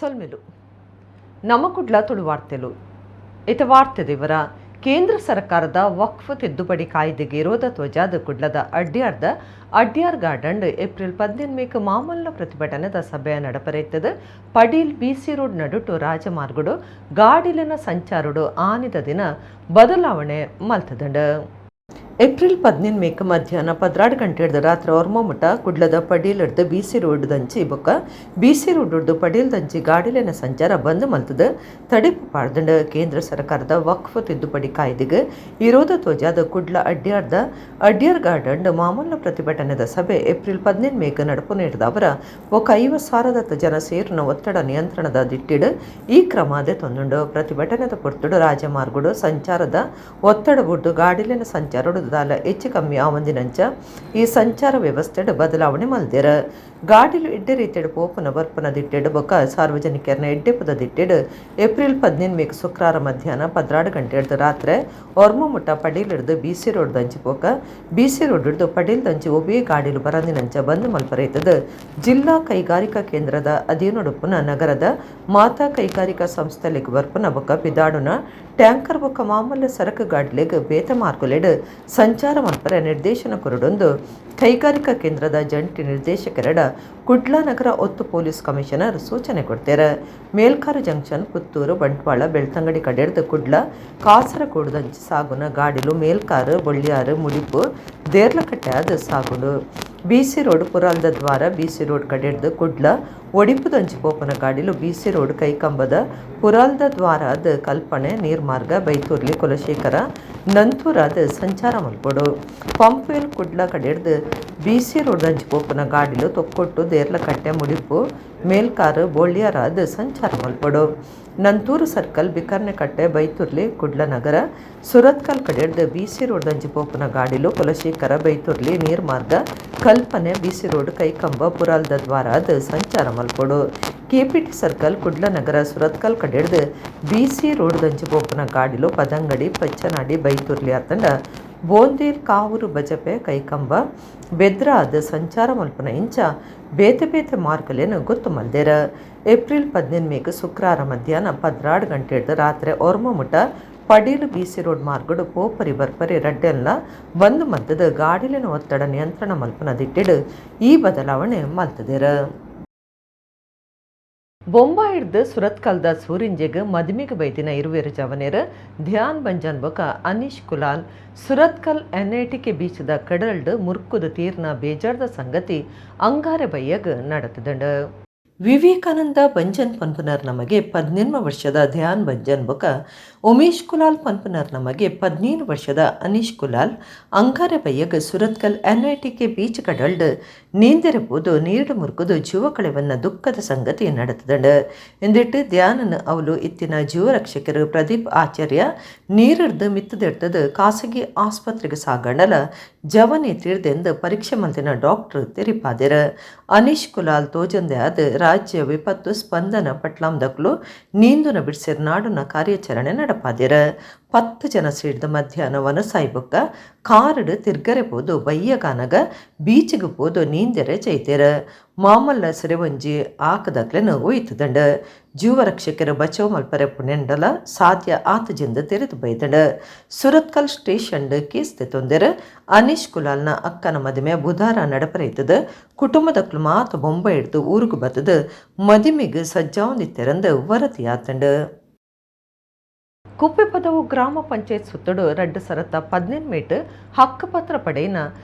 ಸೊಲ್ಮೆಲು. ನಮ್ಮ ಕುಡ್ಲ ತುಳು ವಾರ್ತೆಲು. ಇತ ವಾರ್ತೆ ವಿವರ. ಕೇಂದ್ರ ಸರ್ಕಾರದ ವಕ್ಫ್ ತಿದ್ದುಪಡಿ ಕಾಯ್ದೆಗೆ ವಿರೋಧ ಧ್ವಜಾದ ಕುಡ್ಲದ ಅಡ್ಯಾರ್ದ ಅಡ್ಯಾರ್ ಗಾರ್ಡನ್ ಏಪ್ರಿಲ್ 18ಕ್ಕೆ ಮಾಮಲ್ಲ ಪ್ರತಿಭಟನೆದ ಸಭೆ ನಡಪರೆತ್ತದು. ಪಡೀಲ್ ಬಿಸಿ ರೋಡ್ ನಡುಟು ರಾಜಮಾರ್ಗಡು ಗಾಡಿಲಿನ ಸಂಚಾರುಡು ಆನಿದ ದಿನ ಬದಲಾವಣೆ ಮಲ್ತದಂಡು. ಏಪ್ರಿಲ್ 18ಕ್ಕೆ ಮಧ್ಯಾಹ್ನ 12 ಗಂಟೆಡ್ದು ರಾತ್ರಿ ಒರ್ಮೊಮುಟ ಕುಡ್ಲದ ಪಡೀಲಡ್ದು ಬಿಸಿ ರೋಡ್ ದಂಚಿ ಬೊಕ್ಕ ಬಿಸಿ ರೋಡ್ ಪಡೀಲ್ ದಂಚಿ ಗಾಡಿಲೆನ ಸಂಚಾರ ಬಂದ್ ಮಲ್ತದು ತಡಿಪು ಪಾಡ್ದಂಡು. ಕೇಂದ್ರ ಸರ್ಕಾರದ ವಕ್ಫ್ ತಿದ್ದುಪಡಿ ಕಾಯ್ದೆಗೆ ವಿರೋಧ ಧ್ವಜಾದ ಕುಡ್ಲ ಅಡ್ಯಾರ್ದ ಅಡ್ಯಾರ್ ಗಾರ್ಡನ್ ಮಾಮೂಲ ಪ್ರತಿಭಟನೆದ ಸಭೆ ಏಪ್ರಿಲ್ 18ಕ್ಕೆ ನಡಪು ನೀಡಿದವರ ಬೊಕ್ಕ 50,000ದತ್ತ ಜನ ಸೇರುನ ಒತ್ತಡ ನಿಯಂತ್ರಣದ ದಿಟ್ಟಿಡ್ ಈ ಕ್ರಮ ದೆತೊಂದುಂಡು. ಪ್ರತಿಭಟನೆದ ಪೊರ್ತುಡು ರಾಜಮಾರ್ಗಡು ಸಂಚಾರದ ಒತ್ತಡ ಬುಡ್ದು ಗಾಡಿಲೆನ ಸಂಚಾರಡು ದಾಲ ಹೆಚ್ಚು ಕಮ್ಮಿ ಆವಂದಿನಂಚ ಈ ಸಂಚಾರ ವ್ಯವಸ್ಥೆಡ್ ಬದಲಾವಣೆ ಮಲ್ದೆರ್. ಗಾಡಿಲು ಎಡ್ಡೆ ರೀತಿಯಡ್ ಪೋಪುನ ಬರ್ಪುನ ದಿಟ್ಟೆಡ್ ಬೊಕ್ಕ ಸಾರ್ವಜನಿಕರನ ಎಡ್ಡೆಪುದ ದಿಟ್ಟೆಡ್ ಏಪ್ರಿಲ್ 18ಕ್ಕೆ ಶುಕ್ರವಾರ ಮಧ್ಯಾಹ್ನ 12 ಗಂಟೆಡ್ದು ರಾತ್ರಿ ಒರ್ಮುಟ್ಟ ಪಡೀಲಿಡ್ದು ಬಿಸಿ ರೋಡ್ ದಂಚಿ ಪೋಕ ಬಿಸಿ ರೋಡ್ ಹಿಡ್ದು ಪಡೀಲ್ ದಂಚಿ ಒಬ್ಬೇ ಗಾಡಿಲು ಬರಂದಿನಂಚ ಬಂದ್ ಮಲ್ಪರೈತದ. ಜಿಲ್ಲಾ ಕೈಗಾರಿಕಾ ಕೇಂದ್ರದ ಅಧೀನೊಡುಪ್ಪುನ ನಗರದ ಮಾತಾ ಕೈಗಾರಿಕಾ ಸಂಸ್ಥೆಲೆಗ್ ಬರ್ಪುನ ಬೊಕ್ಕ ಪಿದಾಡುನ ಟ್ಯಾಂಕರ್ ಬೊಕ್ಕ ಮಾಮೂಲಿ ಸರಕು ಗಾಡಿಲೆಗ್ ಬೇತೆ ಮಾರ್ಗಲೆಡ್ ಸಂಚಾರ ಮಲ್ಪರೆ ನಿರ್ದೇಶನ ಕೊರಡೊಂದು ಕೈಗಾರಿಕಾ ಕೇಂದ್ರದ ಜಂಟಿ ನಿರ್ದೇಶಕರೆಡ ಕುಡ್ಲ ನಗರ ಒತ್ತು ಪೊಲೀಸ್ ಕಮಿಷನರ್ ಸೂಚನೆ ಕೊಡ್ತಾರೆ. ಮೇಲ್ಕಾರು ಜಂಕ್ಷನ್, ಪುತ್ತೂರು, ಬಂಟ್ವಾಳ, ಬೆಳ್ತಂಗಡಿ ಕಡೆರ್ದು ಕುಡ್ಲ ಕಾಸರಗೋಡುದಂಚಿ ಸಾಗುನ ಗಾಡಿಲು ಮೇಲ್ಕಾರು, ಬೊಳ್ಳಿಯಾರು, ಮುಡಿಪು, ದೇರ್ಲಕಟ್ಟೆ ಆದ್ ಸಾಗುಂಡು. ಬಿಸಿ ರೋಡ್ ಪುರಾಲ್ದ ದ್ವಾರ, ಬಿಸಿ ರೋಡ್ ಕಡೆರ್ದು ಕುಡ್ಲ ಒಡಿಪುದಂಚಿ ಪೋಪುನ ಗಾಡಿಲು ಬಿಸಿ ರೋಡ್, ಕೈಕಂಬದ ಪುರಾಲ್ದ ದ್ವಾರಾದ್ ಕಲ್ಪಣೆ, ನೀರ್ಮಾರ್ಗ, ಬೈತೂರ್ಲಿ, ಕುಲಶೇಖರ, ನಂತೂರಾದ್ ಸಂಚಾರ ಮಲ್ಪೊಡು. ಪಂಪ್ವೆಲ್ ಕುಡ್ಲ ಕಡೆರ್ದು ಬಿಸಿ ರೋಡ್ ದಂಚಿ ಪೋಪುನ ಗಾಡಿಲು ತೊಕ್ಕೊಟ್ಟು, ದೇರ್ಲಕಟ್ಟೆ, ಮುಡಿಪು, ಮೇಲ್ಕಾರು, ಬೋಳ್ಯಾರಾದ್ ಸಂಚಾರ ಮಲ್ಪೊಡು. ನಂತೂರು ಸರ್ಕಲ್, ಬಿಕರ್ನಕಟ್ಟೆ, ಬೈತುರ್ಲಿ, ಕುಡ್ಲ ನಗರ, ಸುರತ್ಕಲ್ ಕಡೆರ್ದು ಬಿಸಿ ರೋಡ್ ದಂಚಿ ಪೋಪುನ ಗಾಡಿಲು ಕುಲಶೇಖರ, ಬೈತುರ್ಲಿ, ನೀರ್ಮಾರ್ಗ, ಕಲ್ಪನೆ, ಬಿಸಿ ರೋಡ್, ಕೈಕಂಬ, ಪುರಾಲ್ದ ದ್ವಾರಾದ್ ಸಂಚಾರ ಮಲ್ಪೊಡು. ಕೆಪಿಟಿ ಸರ್ಕಲ್, ಕುಡ್ಲ ನಗರ, ಸುರತ್ಕಲ್ ಕಡೆರ್ದು ಬಿಸಿ ರೋಡ್ ದಂಚಿ ಪೋಪುನ ಗಾಡಿಲು ಪದಂಗಡಿ, ಪಚ್ಚನಾಡಿ, ಬೈತುರ್ಲಿ ಅತ್ತಂಡ ಬೋಂದೇಲ್, ಕಾವೂರು, ಬಜಪೆ, ಕೈಕಂಬ, ಬೆದ್ರಾದ್ ಸಂಚಾರ ಮಲ್ಪುನ ಇಂಚ ಬೇತೆ ಬೇತೆ ಮಾರ್ಗಲೇನು ಗೊತ್ತು ಮಲ್ದೆರ್. ಏಪ್ರಿಲ್ 18ಕ್ಕೆ ಶುಕ್ರವಾರ ಮಧ್ಯಾಹ್ನ 12 ಗಂಟೆಡ್ದು ರಾತ್ರಿ ಒರ್ಮುಟ ಪಡೀಲು ಬಿಸಿ ರೋಡ್ ಮಾರ್ಗಡು ಪೋಪರಿ ಬರ್ಪರಿ ರಡ್ಡೆಲ್ಲ ಬಂದ್ ಮಲ್ತದ ಗಾಡಿಲಿನ ಒತ್ತಡ ನಿಯಂತ್ರಣ ಮಲ್ಪುನ ದಿಟ್ಟಿಡ್ ಈ ಬದಲಾವಣೆ ಮಲ್ತದೆರ್. ಬೊಂಬಾಯಿಡ್ದು ಸುರತ್ಕಲ್ದ ಸೂರಿಂಜೆಗ್ ಮದಿಮೆಗ್ ಬೈದಿನ ಇರುವೆರು ಜವನೇರ್ ಧ್ಯಾನ್ ಬಂಜನ್ ಬೊಕ ಅನೀಶ್ ಕುಲಾಲ್ ಸುರತ್ಕಲ್ ಎನ್ಐಟಿಕೆ ಬೀಚ್ದ ಕಡಲ್ಡ್ ಮುರ್ಕುದ ತೀರ್ನ ಬೇಜಾರ್ದ ಸಂಗತಿ ಅಂಗಾರೆ ಬಯ್ಯಗ್ ನಡತದಂಡು. ವಿವೇಕಾನಂದ ಬಂಜನ್ ಪನ್ಪುನರ್ ನಮಗೆ 18 ವರ್ಷದ ಧ್ಯಾನ್ ಬಂಜನ್ ಬೊಕ ಉಮೇಶ್ ಕುಲಾಲ್ ಪನ್ಪುನರ್ ನಮಗೆ 17 ವರ್ಷದ ಅನೀಶ್ ಕುಲಾಲ್ ಅಂಗಾರೆ ಬಯ್ಯಗ್ ಸುರತ್ಕಲ್ ಎನ್ಐಟಿಕೆ ಬೀಚ್ ಕಡಲ್ಡ್ ನೀಂದೆರೆ ಪೋದು ನೀರು ಮುರ್ಕುದು ಜೀವ ಕಳೆವನ್ನ ದುಃಖದ ಸಂಗತಿ ನಡತದಂಡು. ಎಂದಿಟ್ಟು ಧ್ಯಾನನ ಅವಲು ಇತ್ತಿನ ಜೀವರಕ್ಷಕರು ಪ್ರದೀಪ್ ಆಚಾರ್ಯ ನೀರಿಡ್ದು ಮಿತ್ತದೆಡ್ತದು ಖಾಸಗಿ ಆಸ್ಪತ್ರೆಗೆ ಸಾಗಣಲ ಜವನಿ ತೀರ್ದೆಂದು ಪರೀಕ್ಷೆ ಮಲ್ತಿನ ಡಾಕ್ಟರ್ ತೆರಿಪಾದೆರ್. ಅನೀಶ್ ಕುಲಾಲ್ ತೋಜಂದೆ ಆದ್ ರಾಜ್ಯ ವಿಪತ್ತು ಸ್ಪಂದನ ಪಟ್ಲಾಂದಕ್ಲು ನೀಂದುನ ಬಿಡ್ಸೆರ್ ನಾಡುನ ಕಾರ್ಯಾಚರಣೆ ನಡಪಾದೆರ್. 10 ಜನ ಸೇರ್ದ ಮಧ್ಯಾಹ್ನ ವನಸಾಯಿ ಬೊಕ್ಕ ಕಾರುಡು ತಿರ್ಗರೆ ಪೋದು ಬಯ್ಯಗಾನಗ ಬೀಚಿಗೆ ಪೋದು ನೀಂದೆರೆ ಜೈತೆರ್. ಮಾಮಲ್ಲ ಸಿರೆವಂಜಿ ಆಕದಕ್ಲೆನ್ ಒಯ್ತದಂಡ. ಜೀವರಕ್ಷಕರ ಬಚಾವ್ ಮಲ್ಪರೆ ಪುಣೆಂಡಲ ಸಾಧ್ಯ ಆತಜಿಂದ ತೆರೆದು ಬೈದಂಡ. ಸುರತ್ಕಲ್ ಸ್ಟೇಷನ್ ಕೇಸ್ ತೊಂದೆರ್. ಅನೀಶ್ ಕುಲಾಲ್ನ ಅಕ್ಕನ ಮದಿಮೆ ಬುಧಾರ ನಡಪರೈತದ. ಕುಟುಂಬದಕ್ಲು ಮಾತ ಬೊಂಬೈ ಹಿಡ್ದು ಊರುಗು ಬತ್ತದ ಮದಿಮೆಗ್ ಸಜ್ಜಾವಂದಿತ್ತೆರಂದು ವರದಿಯಾತಂಡು. ಕುಪ್ಪೆಪದವು ಗ್ರಾಮ ಪಂಚಾಯತ್ ಸುತ್ತಡು 2018 ಮೇಟ್ ಹಕ್ಕುಪತ್ರ ಪಡೆಯಿನ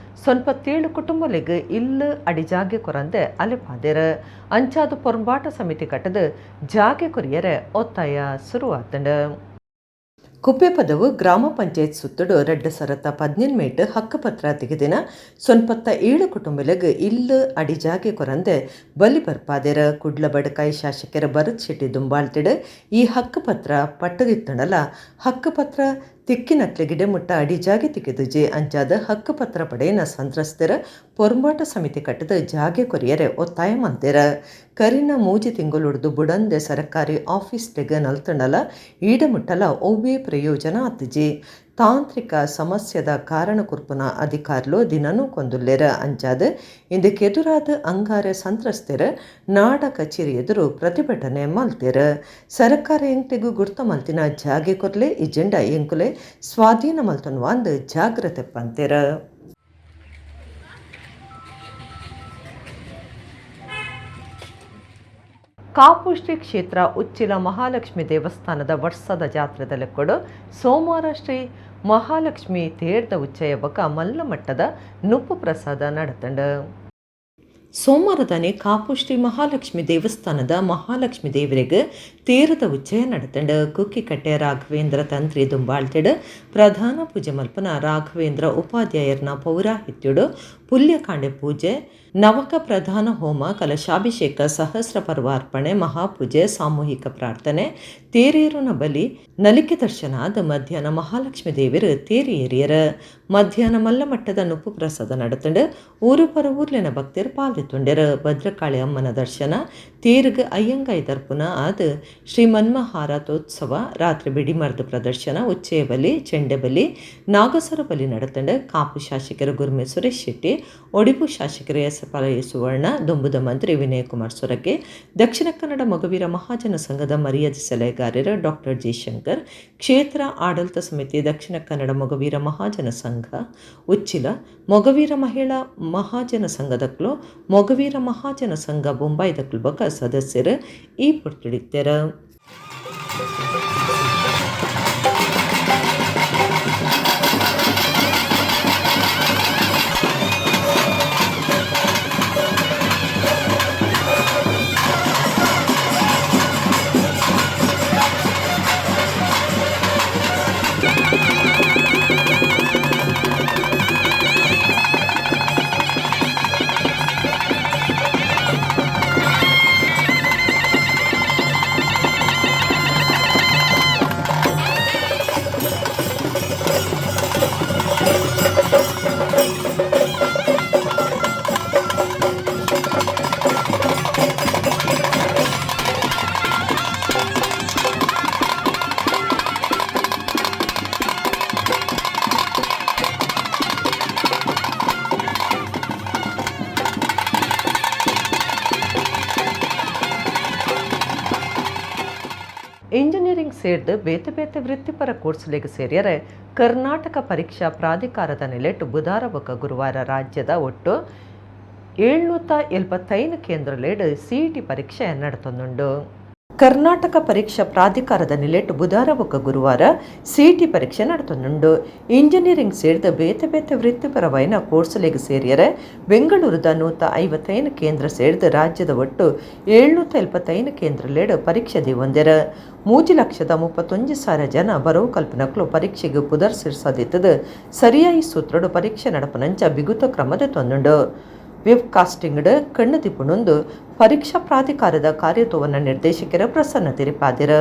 97 ಕುಟುಂಬಲೆಗ್ ಇಲ್ಲು ಅಡಿಜಾಗೆ ಕೊರಂದೆ ಅಲೆಪಾದೆರ್. ಅಂಚಾದು ಪೊರ್ಂಬಾಟ ಸಮಿತಿ ಕಟ್ಟದ ಜಾಗೆ ಕೊರಿಯರೆ ಒತ್ತಾಯ ಶುರುವಾತಂಡು. ಕುಪ್ಪೆಪದವು ಗ್ರಾಮ ಪಂಚಾಯತ್ ಸುತ್ತಡು 2018 ಮೇಟ್ ಹಕ್ಕುಪತ್ರ ತೆಗೆದಿನ 97 ಕುಟುಂಬಲೆಗ್ ಇಲ್ಲು ಅಡಿಜಾಗೆ ಕೊರಂದೆ ಬಲಿ ಬರ್ಪಾದೆರ್. ಕುಡ್ಲ ಬಡಕಾಯಿ ಶಾಸಕರ ಭರತ್ ಶೆಟ್ಟಿ ದುಂಬಾಳ್ತಿಡ್ ಈ ಹಕ್ಕುಪತ್ರ ಪಟ್ಟದಿತ್ತಂಡಲ ಹಕ್ಕುಪತ್ರ ತಿಕ್ಕಿನಕ್ಲೆ ಗಿಡಮುಟ್ಟ ಅಡಿಜಾಗೆ ತಿಕ್ಕಿದುಜಿ. ಅಂಚಾದ ಹಕ್ಕುಪತ್ರ ಪಡೆಯಿನ ಸಂತ್ರಸ್ತರ ಪೊರ್ಂಬಾಟ ಸಮಿತಿ ಕಟ್ಟದ ಜಾಗೆ ಕೊರಿಯರೆ ಒತ್ತಾಯ ಮಂತೆರ. ಕರಿನ 3 ತಿಂಗಳುಡ್ದು ಬುಡಂದೆ ಸರಕಾರಿ ಆಫೀಸ್ ತೆಗ ನಲ್ತಂಡಲ ಈಡಮುಟ್ಟಲ ಒವ್ವೇ ಪ್ರಯೋಜನ ಆತಿಜಿ. ತಾಂತ್ರಿಕ ಸಮಸ್ಯೆದ ಕಾರಣ ಕೊರ್ಪುನ ಅಧಿಕಾರಿಲು ದಿನನೂ ಕೊಂದುಲ್ಲೆರ್. ಅಂಚಾದ್ ಇಂದಕ್ಕೆ ಎದುರಾದ ಅಂಗಾರೆ ಸಂತ್ರಸ್ತೆರ್ ನಾಡ ಕಚೇರಿ ಎದುರು ಪ್ರತಿಭಟನೆ ಮಲ್ತೆರ್. ಸರ್ಕಾರ ಎಂಕ್ಲೆಗ್ ಗುರ್ತ ಮಲ್ತಿನ ಜಾಗೆ ಕೊರ್ಲೆ, ಇಜ್ಜಂಡ ಎಂಕುಲೆ ಸ್ವಾಧೀನ ಮಲ್ತೊನ್ವಾಂದ್ ಜಾಗ್ರತೆ ಪಂತೆರ್. ಕಾಪು ಶ್ರೀ ಕ್ಷೇತ್ರ ಉಚ್ಚಿಲ ಮಹಾಲಕ್ಷ್ಮಿ ದೇವಸ್ಥಾನದ ವರ್ಷದ ಜಾತ್ರೆದ ಲೆಕ್ಕೊಡು ಸೋಮವಾರ ಶ್ರೀ ಮಹಾಲಕ್ಷ್ಮಿ ತೇರ್ದ ಉಚ್ಚಯ ಬೊಕ್ಕ ಮಲ್ಲ ಮಟ್ಟದ ನುಪ್ಪು ಪ್ರಸಾದ ನಡತಂಡು. ಸೋಮವಾರದಾನೆ ಕಾಪು ಶ್ರೀ ಮಹಾಲಕ್ಷ್ಮಿ ದೇವಸ್ಥಾನದ ಮಹಾಲಕ್ಷ್ಮಿ ದೇವರಿಗೆ ತೇರದ ಉಚ್ಚಯ ನಡತಂಡು. ಕುಕ್ಕಿಕಟ್ಟೆ ರಾಘವೇಂದ್ರ ತಂತ್ರಿ ದುಂಬಾಳ್ತಿಡು ಪ್ರಧಾನ ಪೂಜೆ ಮಲ್ಪನ ರಾಘವೇಂದ್ರ ಉಪಾಧ್ಯಾಯರ್ನ ಪೌರಾಹಿತ್ಯಡು ಪುಲ್ಯಕಾಂಡೆ ಪೂಜೆ, ನವಕ ಪ್ರಧಾನ ಹೋಮ, ಕಲಶಾಭಿಷೇಕ, ಸಹಸ್ರ ಪರ್ವಾರ್ಪಣೆ, ಮಹಾಪೂಜೆ, ಸಾಮೂಹಿಕ ಪ್ರಾರ್ಥನೆ, ತೇರೇರುನ ಬಲಿ, ನಲಿಕೆ ದರ್ಶನ ಆದ ಮಧ್ಯಾಹ್ನ ಮಹಾಲಕ್ಷ್ಮಿ ದೇವರು ತೇರಿ ಏರಿಯರ. ಮಧ್ಯಾಹ್ನ ಮಲ್ಲಮಟ್ಟದ ನುಪ್ಪು ಪ್ರಸಾದ ನಡತಂಡು. ಊರು ಪರ ಊರ್ಲೆನ ಭಕ್ತರು ಪಾಲ್ದಿತ್ತುಂಡೆರು. ಭದ್ರಕಾಳಿ ಅಮ್ಮನ ದರ್ಶನ, ತೇರುಗ್ ಅಯ್ಯಂಗಾಯಿ ದರ್ಪುನ ಆದ ಶ್ರೀ ಮನ್ಮಹಾರಥೋತ್ಸವ, ರಾತ್ರಿ ಬಿಡಿಮರ್ದು ಪ್ರದರ್ಶನ, ಉಚ್ಚಯ ಬಲಿ, ಚೆಂಡೆ ಬಲಿ, ನಾಗಸರ ಬಲಿ ನಡತಂಡು. ಕಾಪು ಶಾಸಕರು ಗುರ್ಮೆ ಸುರೇಶ್ ಶೆಟ್ಟಿ, ಒಡಿಪು ಶಾಸಕರು ಎಸ್ ಸುವರ್ಣ, ದುಂಬುದ ಮಂತ್ರಿ ವಿನಯ್ ಕುಮಾರ್ ಸೊರಕೆ, ದಕ್ಷಿಣ ಕನ್ನಡ ಮೊಗವೀರ ಮಹಾಜನ ಸಂಘದ ಮರ್ಯಾದೆ ಸಲಹೆಗಾರರು ಡಾಕ್ಟರ್ ಜಿ ಶಂಕರ್, ಕ್ಷೇತ್ರ ಆಡಳಿತ ಸಮಿತಿ ದಕ್ಷಿಣ ಕನ್ನಡ ಮೊಗವೀರ ಮಹಾಜನ ಸಂಘ ಉಚ್ಚಿಲ, ಮೊಗವೀರ ಮಹಿಳಾ ಮಹಾಜನ ಸಂಘದಕ್ಲು, ಮೊಗವೀರ ಮಹಾಜನ ಸಂಘ ಬೊಂಬಾಯಿದಕ್ಲು ಬೊಕ್ಕ ಸದಸ್ಯರು ಈ ಪೊರ್ತುಡಿತ್ತೆರ್. ಇಂಜಿನಿಯರಿಂಗ್ ಸೇರ್ದು ಬೇತೆ ಬೇತೆ ವೃತ್ತಿಪರ ಕೋರ್ಸ್ಲೆಗ್ ಸೇರಿಯರೆ ಕರ್ನಾಟಕ ಪರೀಕ್ಷಾ ಪ್ರಾಧಿಕಾರದ ನೆಲೆಟ್ ಬುಧಾರ ಬೊಕ್ಕ ಗುರುವಾರ ರಾಜ್ಯದ ಒಟ್ಟು 775 ಕೇಂದ್ರಲೆಡ್ ಸಿಇಟಿ ಪರೀಕ್ಷೆ ನಡತೊಂದುಂಡು. ಕರ್ನಾಟಕ ಪರೀಕ್ಷಾ ಪ್ರಾಧಿಕಾರದ ನಿಲೆಟ್ ಬುಧಾರ ಬೊಕ್ಕ ಗುರುವಾರ ಸಿಇಟಿ ಪರೀಕ್ಷೆ ನಡತೊಂದುಂಡು. ಇಂಜಿನಿಯರಿಂಗ್ ಸೇರ್ದ ಬೇತೆ ಬೇತೆ ವೃತ್ತಿಪರವಾಯಿನ ಕೋರ್ಸ್ಲೆಗ್ ಸೇರಿಯರೆ ಬೆಂಗಳೂರುದ 155 ಕೇಂದ್ರ ಸೇರ್ದ ರಾಜ್ಯದ ಒಟ್ಟು 775 ಕೇಂದ್ರಲೆಡ್ ಪರೀಕ್ಷೆ ದಿವಂದೆರ್. 3,31,000 ಜನ ಬರವು ಕಲ್ಪನಕ್ಲು ಪರೀಕ್ಷೆಗೆ ಪುದರ್ ಸೇರ್ಸದಿತ್ತದು ಸರಿಯಾಯಿ ಸೂತ್ರಡು ಪರೀಕ್ಷೆ ನಡಪನಂಚ ಬಿಗುತ ಕ್ರಮದ ತೊಂದುಂಡು. ವೆಬ್ ಕಾಸ್ಟಿಂಗ್ಡ್ ಕಣ್ಣು ದಿಪುಣೊಂದು ಪರೀಕ್ಷಾ ಪ್ರಾಧಿಕಾರದ ಕಾರ್ಯತೋವನ ನಿರ್ದೇಶಕರ ಪ್ರಸನ್ನ ತಿರಿಪಾದಿರ.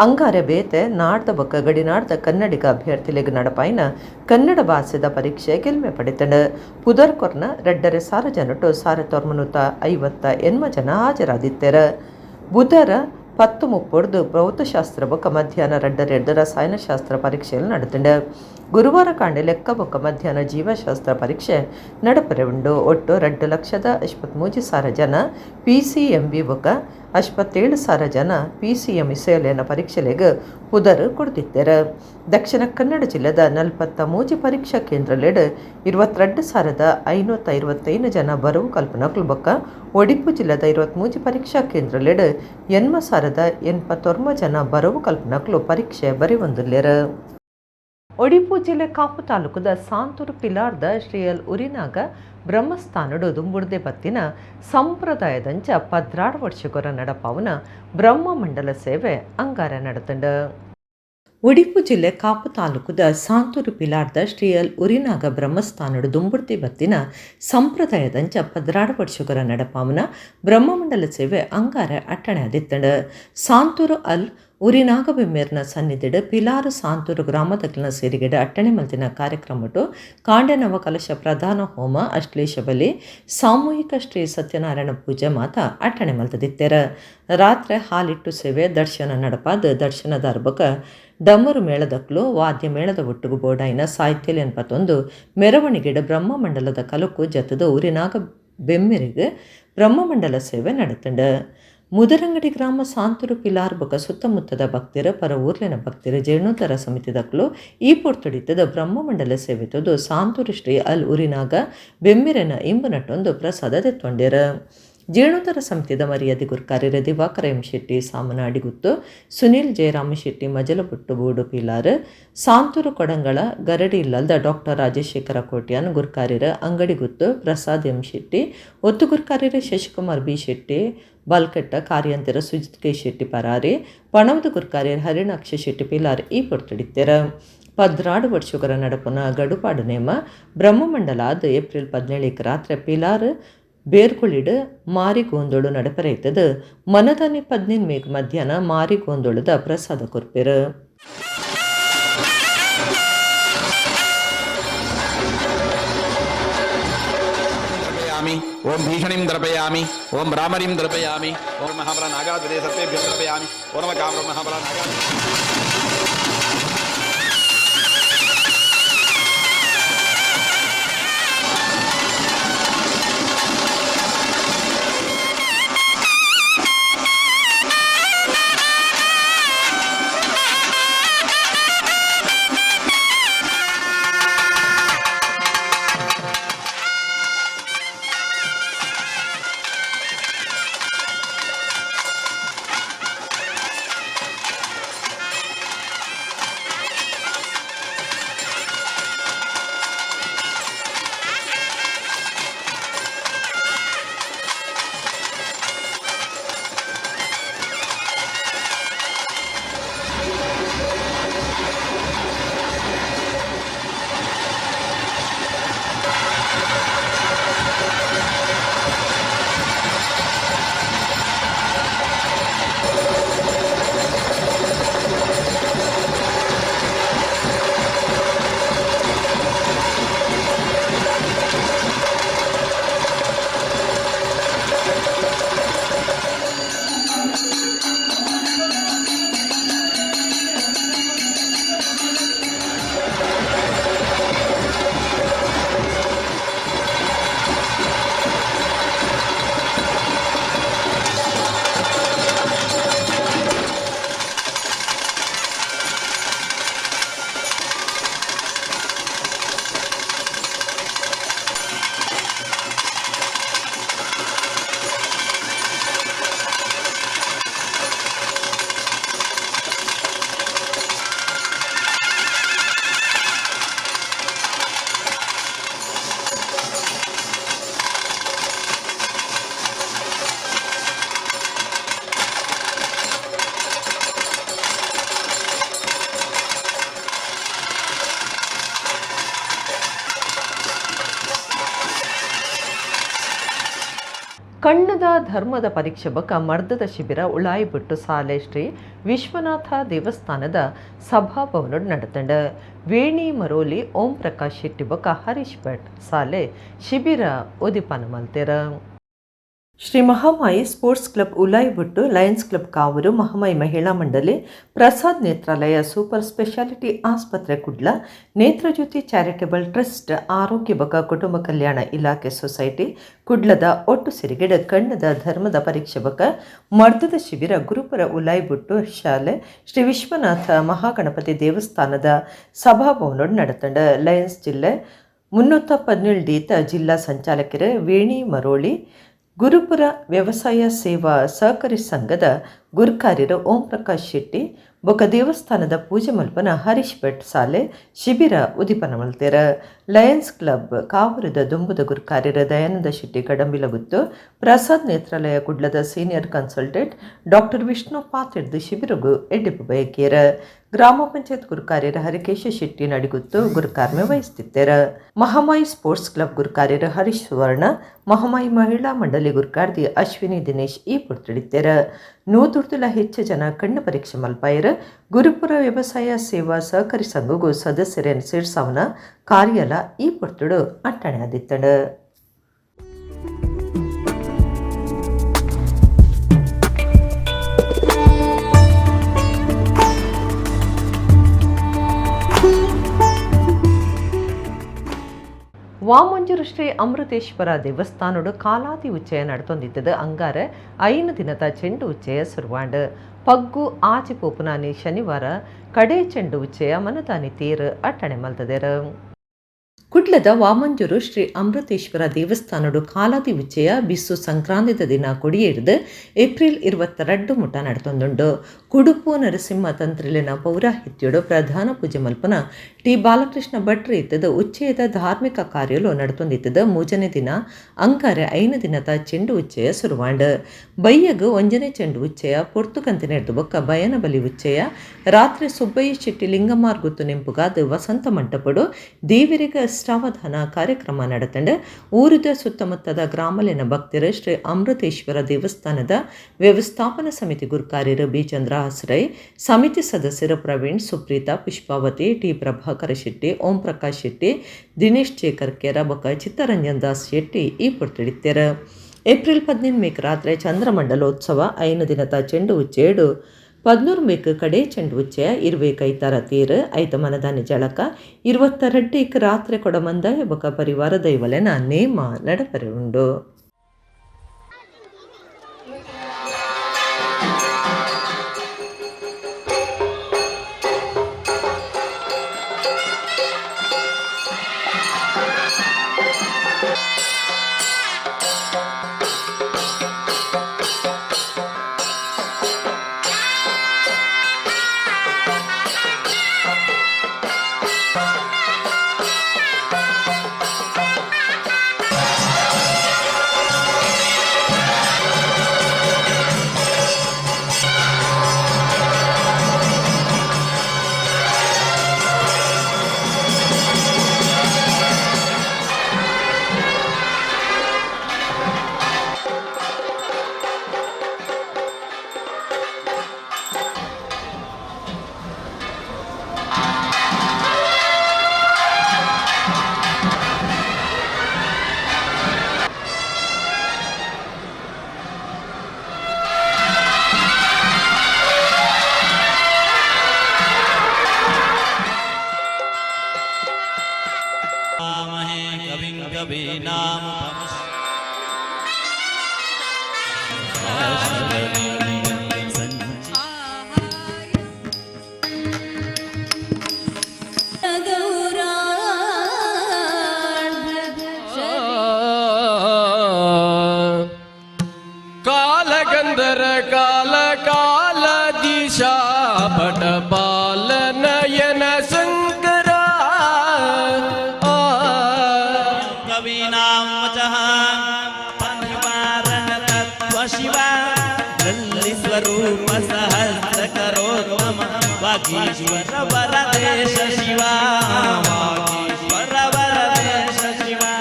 ಅಂಗಾರೆ ಬೇತೆ ನಾಡ್ದ ಬೊಕ್ಕ ಗಡಿನಾಡ್ದ ಕನ್ನಡಿಗ ಅಭ್ಯರ್ಥಿಲೆಗ್ ನಡಪಾಯಿನ ಕನ್ನಡ ಭಾಷೆದ ಪರೀಕ್ಷೆ ಗೆಲ್ಮೆ ಪಡೆತಂಡು. ಪುದರ್ ಕೊರ್ನ 2,500 ಜನಟು 1958 ಜನ ಹಾಜರಾದಿತ್ತೆರ. ಬುಧರ 10:30 ಭೌತಶಾಸ್ತ್ರ ಬೊಕ್ಕ ಮಧ್ಯಾಹ್ನ 2:30 ರಸಾಯನಶಾಸ್ತ್ರ ಪರೀಕ್ಷೆಯಲ್ಲಿ ನಡೆತಂಡು. ಗುರುವಾರ ಕಾಂಡೆ ಲೆಕ್ಕ ಬೊಕ್ಕ ಮಧ್ಯಾಹ್ನ ಜೀವಶಾಸ್ತ್ರ ಪರೀಕ್ಷೆ ನಡಪರೆ ಉಂಡು. ಒಟ್ಟು 2,53,000 ಜನ PCMB ಬೊಕ್ಕ 57,000 ಜನ PCM ಇಸೇಲೆನ ಪರೀಕ್ಷೆಲೆಗ್ ಪುದರ್ ಕೊಡ್ತಿತ್ತೆರ್. ದಕ್ಷಿಣ ಕನ್ನಡ ಜಿಲ್ಲೆದ 43 ಪರೀಕ್ಷಾ ಕೇಂದ್ರಲೆಡ್ 22,525 ಜನ ಬರವು ಕಲ್ಪನಕ್ಲು ಬೊಕ್ಕ ಒಡಿಪು ಜಿಲ್ಲೆದ 23 ಪರೀಕ್ಷಾ ಕೇಂದ್ರಲೆಡ್ 80,089 ಜನ ಬರವು ಕಲ್ಪನಕ್ಲು ಪರೀಕ್ಷೆ ಬರೆವೊಂದುಲ್ಲೆರ್. ಒಡಿಪು ಜಿಲ್ಲೆ ಕಾಪು ತಾಲೂಕುದ ಸಾಂತೂರು ಪಿಲಾರ್ದ ಶ್ರೀಯಲ್ ಉರಿನಾಗ ಬ್ರಹ್ಮಸ್ಥಾನಡು ದುಂಬುಡ್ದೆ ಬತ್ತಿನ ಸಂಪ್ರದಾಯದಂಚ 12 ವರ್ಷಗೊರ ನಡಪಾವುನ ಬ್ರಹ್ಮಮಂಡಲ ಸೇವೆ ಅಂಗಾರ ನಡತಂಡು. ಒಡಿಪು ಜಿಲ್ಲೆ ಕಾಪು ತಾಲೂಕುದ ಸಾಂತೂರು ಪಿಲಾರ್ದ ಶ್ರೀಯಲ್ ಉರಿನಾಗ ಬ್ರಹ್ಮಸ್ಥಾನಡು ದುಂಬುಡ್ತಿ ಬತ್ತಿನ ಸಂಪ್ರದಾಯದಂಚ 12 ವರ್ಷಗೊರ ನಡಪಾವುನ ಬ್ರಹ್ಮಮಂಡಲ ಸೇವೆ ಅಂಗಾರ ಅಟ್ಟಣೆ ಆದಿತ್ತಂಡು. ಸಾಂತೂರು ಅಲ್ ಉರಿನಾಗಬೆಮ್ಮೆರ್ನ ಸನ್ನಿಧಿಡ್ ಪಿಲಾರು ಸಾಂತೂರು ಗ್ರಾಮದಕ್ಲಿನ ಸೇರಿಗೆಡ್ ಅಟ್ಟಣೆ ಮಲ್ತಿನ ಕಾರ್ಯಕ್ರಮಟು ಕಾಂಡೆ ನವಕಲಶ ಪ್ರಧಾನ ಹೋಮ, ಅಶ್ಲೇಷ ಬಲಿ, ಸಾಮೂಹಿಕ ಶ್ರೀ ಸತ್ಯನಾರಾಯಣ ಪೂಜೆ ಮಾತ ಅಟ್ಟಣೆ ಮಲ್ತದಿತ್ತೆರ್. ರಾತ್ರೆ ಹಾಲಿಟ್ಟು ಸೇವೆ ದರ್ಶನ ನಡಪಾದ ದರ್ಶನದಾರ್ಬಕ ಡಮರು ಮೇಳದಕ್ಲು ವಾದ್ಯ ಮೇಳದ ಒಟ್ಟುಗು ಬೋಡಾಯಿನ ಸಾಹಿತ್ಯ ಎನ್ಪತ್ತೊಂದು ಮೆರವಣಿಗೆಡ್ ಬ್ರಹ್ಮಮಂಡಲದ ಕಲಕು ಜತದ ಊರಿನಾಗ ಬೆಮ್ಮೆರಿಗೆ ಬ್ರಹ್ಮಮಂಡಲ ಸೇವೆ ನಡತಂಡು. ಮುದರಂಗಡಿ ಗ್ರಾಮ ಸಾಂತೂರು ಪಿಲಾರ್ ಬೊಕ ಸುತ್ತಮುತ್ತದ ಭಕ್ತಿರ ಪರ ಊರ್ಲಿನ ಭಕ್ತಿರ ಜೀರ್ಣೋದ್ಧಾರ ಸಮಿತಿದಕ್ಲು ಈ ಪೊರ್ತುಡಿತ್ತದ ಬ್ರಹ್ಮಮಂಡಲ ಸೇವೆ ತೊದು ಸಾಂತೂರು ಶ್ರೀ ಅಲ್ ಊರಿನಾಗ ಬೆಮ್ಮಿರನ ಇಂಬುನಟ್ಟೊಂದು ಪ್ರಸಾದ ತೆತ್ತೊಂಡೆರ್. ಜೀರ್ಣೋದ್ಧಾರ ಸಮಿತಿದ ಮರ್ಯಾದೆ ಗುರ್ಕಾರ್ಯರ ದಿವಾಕರ ಎಂ ಶೆಟ್ಟಿ ಸಾಮನ ಅಡಿಗುತ್ತು, ಸುನೀಲ್ ಜಯರಾಮ ಶೆಟ್ಟಿ ಮಜಲಪುಟ್ಟು ಬೂಡು ಪಿಲಾರ್, ಸಾಂತೂರು ಕೊಡಂಗಳ ಗರಡಿ ಇಲ್ಲಲ್ದ ಡಾಕ್ಟರ್ ರಾಜಶೇಖರ ಕೋಟ್ಯಾನ್ ಗುರ್ಕಾರ್ಯರ ಅಂಗಡಿಗುತ್ತು ಪ್ರಸಾದ್ ಎಂ ಶೆಟ್ಟಿ, ಒತ್ತು ಗುರ್ಕಾರ್ಯರ ಶಶಿಕುಮಾರ್ ಬಿ ಶೆಟ್ಟಿ ಬಾಲ್ಕಟ್ಟ, ಕಾರ್ಯಂತರ ಸುಜಿತ್ ಕೆ ಶೆಟ್ಟಿ ಪರಾರಿ, ಪಣವದ ಗುರ್ಕಾರ್ಯರ ಹರಿಣಾಕ್ಷ ಶೆಟ್ಟಿ ಪಿಲಾರ್ ಈ ಪೊರ್ತುಡಿತ್ತೆರ್. 14 ವರ್ಷಗಳ ನಡಪುನ ಗಡುಪಾಡು ನೇಮ ಬ್ರಹ್ಮಮಂಡಲ ಆದ್ ಏಪ್ರಿಲ್ 17 ರಾತ್ರಿ ಪಿಲಾರ್ ಬೇರ್ಕುಳಿಡ್ ಮಾರಿಗೋಂದೊಳು ನಡಪರೈತದ. ಮನದಾನಿ 15 ಮೇಗ್ ಮಧ್ಯಾಹ್ನ ಮಾರಿಗೋಂದೊಳುದ ಪ್ರಸಾದ ಕೊರ್ಪೆರ್. ಓಂ ಭೀಷಣಿಂ ದರ್ಪಯಾಮಿ, ಓಂ ಭ್ರಾಮರಿಂ ದರ್ಪಯಾಮಿ, ಓಂ ಮಹಾಬಲ ನಾಗಾಧ್ವಜೇ ಸರ್ಪೇಭ್ಯೋ ದರ್ಪಯಾಮಿ, ಓಂ ನಮಃ ಕಾಮ್ರ ಮಹಾಬಲ ನಾಗಾ. ಕಣ್ಣದ ಧರ್ಮದ ಪರೀಕ್ಷೆ ಬಕ ಮರ್ದದ ಶಿಬಿರ ಉಳಾಯಿಬಿಟ್ಟು ಸಾಲೆ ಶ್ರೀ ವಿಶ್ವನಾಥ ದೇವಸ್ಥಾನದ ಸಭಾಭವನ ನಡೆತಂಡ. ವೇಣಿ ಮರೋಲಿ ಓಂ ಪ್ರಕಾಶ್ ಶೆಟ್ಟಿ ಬಕ ಹರೀಶ್ ಭಟ್ ಸಾಲೆ ಶಿಬಿರ ಉದಿಪಾನ ಮಲ್ತೆರ. Shri Mahamayi sports club Ulaibuttu, lions club Kavoor, Mahamayi Mahila Mandali, Prasad Netralaya super speciality ಆಸ್ಪತ್ರೆ ಕುಡ್ಲ, ನೇತ್ರಜ್ಯೋತಿ ಚಾರಿಟೇಬಲ್ ಟ್ರಸ್ಟ್, ಆರೋಗ್ಯ ಬಕ ಕುಟುಂಬ ಕಲ್ಯಾಣ ಇಲಾಖೆ ಸೊಸೈಟಿ ಕುಡ್ಲದ ಒಟ್ಟು ಸಿರಿಗೆಡ ಕಣ್ಣದ ಧರ್ಮದ ಪರೀಕ್ಷೆ ಬಕ ಮರ್ದದ ಶಿಬಿರ ಗುರುಪುರ ಉಲಾಯಿಬುಟ್ಟು ಶಾಲೆ ಶ್ರೀ ವಿಶ್ವನಾಥ ಮಹಾಗಣಪತಿ ದೇವಸ್ಥಾನದ ಸಭಾಭವನ ನಡೆತಂಡ. ಲಯನ್ಸ್ ಜಿಲ್ಲೆ 317 ಡೀತ ಜಿಲ್ಲಾ ಸಂಚಾಲಕರು ವೇಣಿ ಮರೋಳಿ, ಗುರುಪುರ ವ್ಯವಸಾಯ ಸೇವಾ ಸಹಕಾರಿ ಸಂಘದ ಗುರ್ಕಾರ್ಯರು ಓಂ ಪ್ರಕಾಶ್ ಶೆಟ್ಟಿ ಬೊಕ ದೇವಸ್ಥಾನದ ಪೂಜೆ ಮಲ್ಪನ ಹರೀಶ್ ಭಟ್ ಸಾಲೆ ಶಿಬಿರ ಉದಿಪನ ಮಲ್ತೆರ. ಲಯನ್ಸ್ ಕ್ಲಬ್ ಕಾವೂರದ ದುಂಬುದ ಗುರ್ಕಾರ್ಯರ ದಯಾನಂದ ಶೆಟ್ಟಿ ಕಡಂಬಿಲಗುತ್ತು, ಪ್ರಸಾದ್ ನೇತ್ರಾಲಯ ಕುಡ್ಲದ ಸೀನಿಯರ್ ಕನ್ಸಲ್ಟೆಂಟ್ ಡಾಕ್ಟರ್ ವಿಷ್ಣು ಪಾತಿರ್ದು ಶಿಬಿರಗು ಎಡ್ಡಿಪು ಬಯಕಿಯರ. ಗ್ರಾಮ ಪಂಚಾಯತ್ ಗುರುಕಾರ್ಯರ ಹರಿಕೇಶ ಶೆಟ್ಟಿ ನಡಿಗುತ್ತು ಗುರುಕಾರ್ಮೆ ವಹಿಸುತ್ತಿದ್ದರ. ಮಹಾಮಾಯಿ ಸ್ಪೋರ್ಟ್ಸ್ ಕ್ಲಬ್ ಗುರುಕಾರ್ಯರ ಹರೀಶ್ ಸುವರ್ಣ, ಮಹಾಮಾಯಿ ಮಹಿಳಾ ಮಂಡಳಿ ಗುರುಕಾರ್ದಿ ಅಶ್ವಿನಿ ದಿನೇಶ್ ಈ ಪುರ್ತಡಿತ್ತೆರ. 100 ಹೆಚ್ಚು ಜನ ಕಣ್ಣು ಪರೀಕ್ಷೆ ಮಲ್ಪಾಯರು. ಗುರುಪುರ ವ್ಯವಸಾಯ ಸೇವಾ ಸಹಕಾರಿ ಸಂಘಗೂ ಸದಸ್ಯರನ್ನು ಸೇರ್ಸಾವನ ಕಾರ್ಯಾಲ ಈ ಪೊರ್ತುಡು ಅಟ್ಟಣೆ ಆದಿತ್ತಂಡು. ವಾಮಂಜೂರು ಶ್ರೀ ಅಮೃತೇಶ್ವರ ದೇವಸ್ಥಾನಡು ಕಾಲಾದಿ ಉಚ್ಚಯ ನಡತೊಂದಿತ್ತದು. ಅಂಗಾರ 5 ದಿನದ ಚೆಂಡು ಉಚ್ಚಯ ಸುರುವಾಂಡು. ಪಗ್ಗು ಆಚಿ ಪೋಪುನಾನಿ ಶನಿವಾರ ಕಡೆ ಚೆಂಡು ಉಚ್ಚಯ ಮನದಾನಿ ತೇರು ಅಟ್ಟಣೆ ಮಲ್ತದೆರು. ಕುಡ್ಲದ ವಾಮಂಜೂರು ಶ್ರೀ ಅಮೃತೇಶ್ವರ ದೇವಸ್ಥಾನಡು ಕಾಲಾದಿ ಉಚ್ಚಯ ಬಿಸ್ಸು ಸಂಕ್ರಾಂತಿದ ದಿನ ಕೊಡಿಯೇರಿದು ಏಪ್ರಿಲ್ 22 ಮುಟ ನಡತೊಂದುಂಡು. ಕುಡುಪು ನರಸಿಂಹ ತಂತ್ರಿಲಿನ ಪೌರಾಹಿತ್ಯಡು ಪ್ರಧಾನ ಪೂಜೆ ಮಲ್ಪನ ಟಿ ಬಾಲಕೃಷ್ಣ ಭಟ್ರು ಇತ್ತದ ಉಚ್ಚಯದ ಧಾರ್ಮಿಕ ಕಾರ್ಯಲು ನಡತೊಂದಿತ್ತದ. 3ನೇ ದಿನ ಅಂಗಾರೆ 5 ದಿನದ ಚೆಂಡು ಉಚ್ಚಯ ಸುರುವಾಂಡು. ಬಯ್ಯಗು 1ನೇ ಚೆಂಡು ಉಚ್ಚಯ ಪೊರ್ತುಕಂತಿನೆರ್ದು ಬೊಕ್ಕ ಬಯನ ಬಲಿ ಉಚ್ಚಯ ರಾತ್ರಿ ಸುಬ್ಬಯ್ಯ ಶೆಟ್ಟಿ ಲಿಂಗಮಾರ್ ಗುತ್ತು ನೆಂಪುಗಾದ ವಸಂತ ಮಂಟಪಡು ದೇವರಿಗ ಅಷ್ಟಾವಧಾನ ಕಾರ್ಯಕ್ರಮ ನಡೆತಂಡು. ಊರಿದ ಸುತ್ತಮುತ್ತದ ಗ್ರಾಮಲಿನ ಭಕ್ತರು ಶ್ರೀ ಅಮೃತೇಶ್ವರ ದೇವಸ್ಥಾನದ ವ್ಯವಸ್ಥಾಪನಾ ಸಮಿತಿ ಗುರುಕಾರ್ಯರು ಬಿ ಚಂದ್ರ ಹಸ್ರೈ, ಸಮಿತಿ ಸದಸ್ಯರು ಪ್ರವೀಣ್, ಸುಪ್ರೀತಾ, ಪುಷ್ಪಾವತಿ, ಟಿ ಪ್ರಭಾಕರ ಶೆಟ್ಟಿ, ಓಂ ಪ್ರಕಾಶ್ ಶೆಟ್ಟಿ, ದಿನೇಶ್ ಚೇಕರ್ಕೆರ ಬೊಕ್ಕ ಚಿತ್ತರಂಜನ್ ದಾಸ್ ಶೆಟ್ಟಿ ಈ ಪೊರ್ತುಡಿತ್ತೆರು. ಏಪ್ರಿಲ್ 18 ಮೇಕ್ ರಾತ್ರಿ ಚಂದ್ರಮಂಡಲೋತ್ಸವ 5 ದಿನದ ಚೆಂಡು ಉಚ್ಚೇಡು 14 ಮೇಕ್ ಕಡೆ ಚೆಂಡು ಉಚ್ಚಯ 20 ಕೈತಾರ ತೀರು ಐತ ಮನದಾನಿ ಜಳಕ 22 ರಾತ್ರಿ ಕೊಡಮಂದ ಬೊಕ ಪರಿವಾರ ದೈವಲೆನ ನೇಮ ನಡಪರೆ ಉಂಡು. काल काल दिशा पटपाल नयन शंकरा कवीनां वचः परिवारण तत्त्व शिवा स्वरूप सहस्र करोत्तम वागीश्वर वरदेश शिवा वागीश्वर वरदेश शिवा.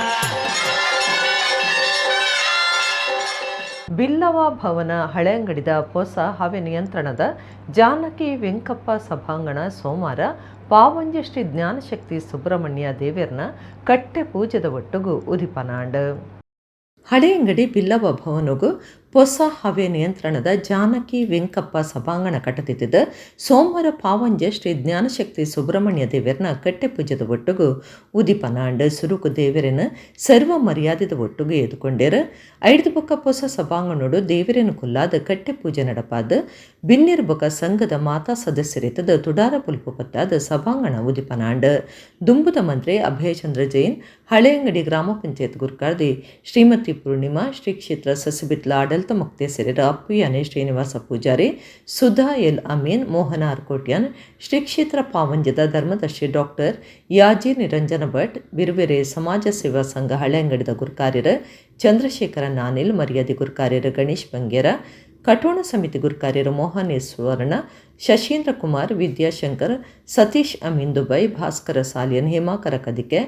ಬಿಲ್ಲವ ಭವನ ಹಳೆಯಂಗಡಿದ ಹೊಸ ಹವೆ ನಿಯಂತ್ರಣದ ಜಾನಕಿ ವೆಂಕಪ್ಪ ಸಭಾಂಗಣ ಸೋಮವಾರ ಪಾವಂಜೆ ಶ್ರೀ ಜ್ಞಾನಶಕ್ತಿ ಸುಬ್ರಹ್ಮಣ್ಯ ದೇವೇರ್ನ ಕಟ್ಟೆ ಪೂಜೆದ ಒಟ್ಟುಗು ಉದಿಪನಾಂಡ್. ಹಳೆಯಂಗಡಿ ಬಿಲ್ಲವ ಭವನಗು ಹೊಸ ಹವೆ ನಿಯಂತ್ರಣದ ಜಾನಕಿ ವೆಂಕಪ್ಪ ಸಭಾಂಗಣ ಕಟ್ಟುತ್ತಿದ್ದ ಸೋಮವಾರ ಪಾವಂಜೆ ಶ್ರೀ ಜ್ಞಾನಶಕ್ತಿ ಸುಬ್ರಹ್ಮಣ್ಯ ದೇವರನ ಕಟ್ಟೆ ಪೂಜೆದ ಒಟ್ಟುಗು ಉದಿಪನಾಂಡ್. ಸುರುಕು ದೇವರನ ಸರ್ವ ಮರ್ಯಾದೆದ ಒಟ್ಟುಗು ಎದುಕೊಂಡೇರು. ಐದು ಬೊಕ್ಕ ಹೊಸ ಸಭಾಂಗಣೋಡು ದೇವರನ ಕುಲ್ಲಾದ ಕಟ್ಟೆ ಪೂಜೆ ನಡಪಾದ ಬಿನ್ನಿರ್ ಬೊಕ್ಕ ಸಂಘದ ಮಾತಾ ಸದಸ್ಯರಿತದ ತುಡಾರ ಪುಲ್ಪು ಪತ್ತಾದ ಸಭಾಂಗಣ ಉದಿಪನಾಂಡ್. ದುಂಬುದ ಮಂತ್ರಿ ಅಭಯಚಂದ್ರ ಜೈನ್, ಹಳೆಯಂಗಡಿ ಗ್ರಾಮ ಪಂಚಾಯತ್ ಗುರ್ಕಾರ್ದಿ ಶ್ರೀಮತಿ ಪೂರ್ಣಿಮಾ, ಶ್ರೀ ಕ್ಷೇತ್ರ ಸಸಿಬಿತ್ಲ ಆಡಳಿತ ಮುಕ್ತೇಸರರ ಅಪ್ಪುಯಾನೆ ಶ್ರೀನಿವಾಸ ಪೂಜಾರಿ, ಸುಧಾ ಎಲ್ ಅಮೀನ್, ಮೋಹನ ಆರ್ಕೋಟ್ಯಾನ್, ಶ್ರೀ ಕ್ಷೇತ್ರ ಪಾವಂಜದ ಧರ್ಮದರ್ಶಿ ಡಾಕ್ಟರ್ ಯಾಜಿ ನಿರಂಜನ ಭಟ್, ಬಿರುವೆರೆ ಸಮಾಜ ಸೇವಾ ಸಂಘ ಹಳೆಯಂಗಡಿದ ಗುರುಕಾರ್ಯರ ಚಂದ್ರಶೇಖರ ನಾನಿಲ್, ಮರ್ಯಾದೆ ಗುರುಕಾರ್ಯರ ಗಣೇಶ್ ಬಂಗೇರ, ಕಟೋಣ ಸಮಿತಿ ಗುರುಕಾರ್ಯರು ಮೋಹನ್ ಎಸ್ ಸುವರ್ಣ, ಶಶೀಂದ್ರ ಕುಮಾರ್, ವಿದ್ಯಾಶಂಕರ್, ಸತೀಶ್ ಅಮೀನ್ ದುಬೈ, ಭಾಸ್ಕರ ಸಾಲಿಯನ್, ಹೇಮಾಕರ ಕದಿಕೆ,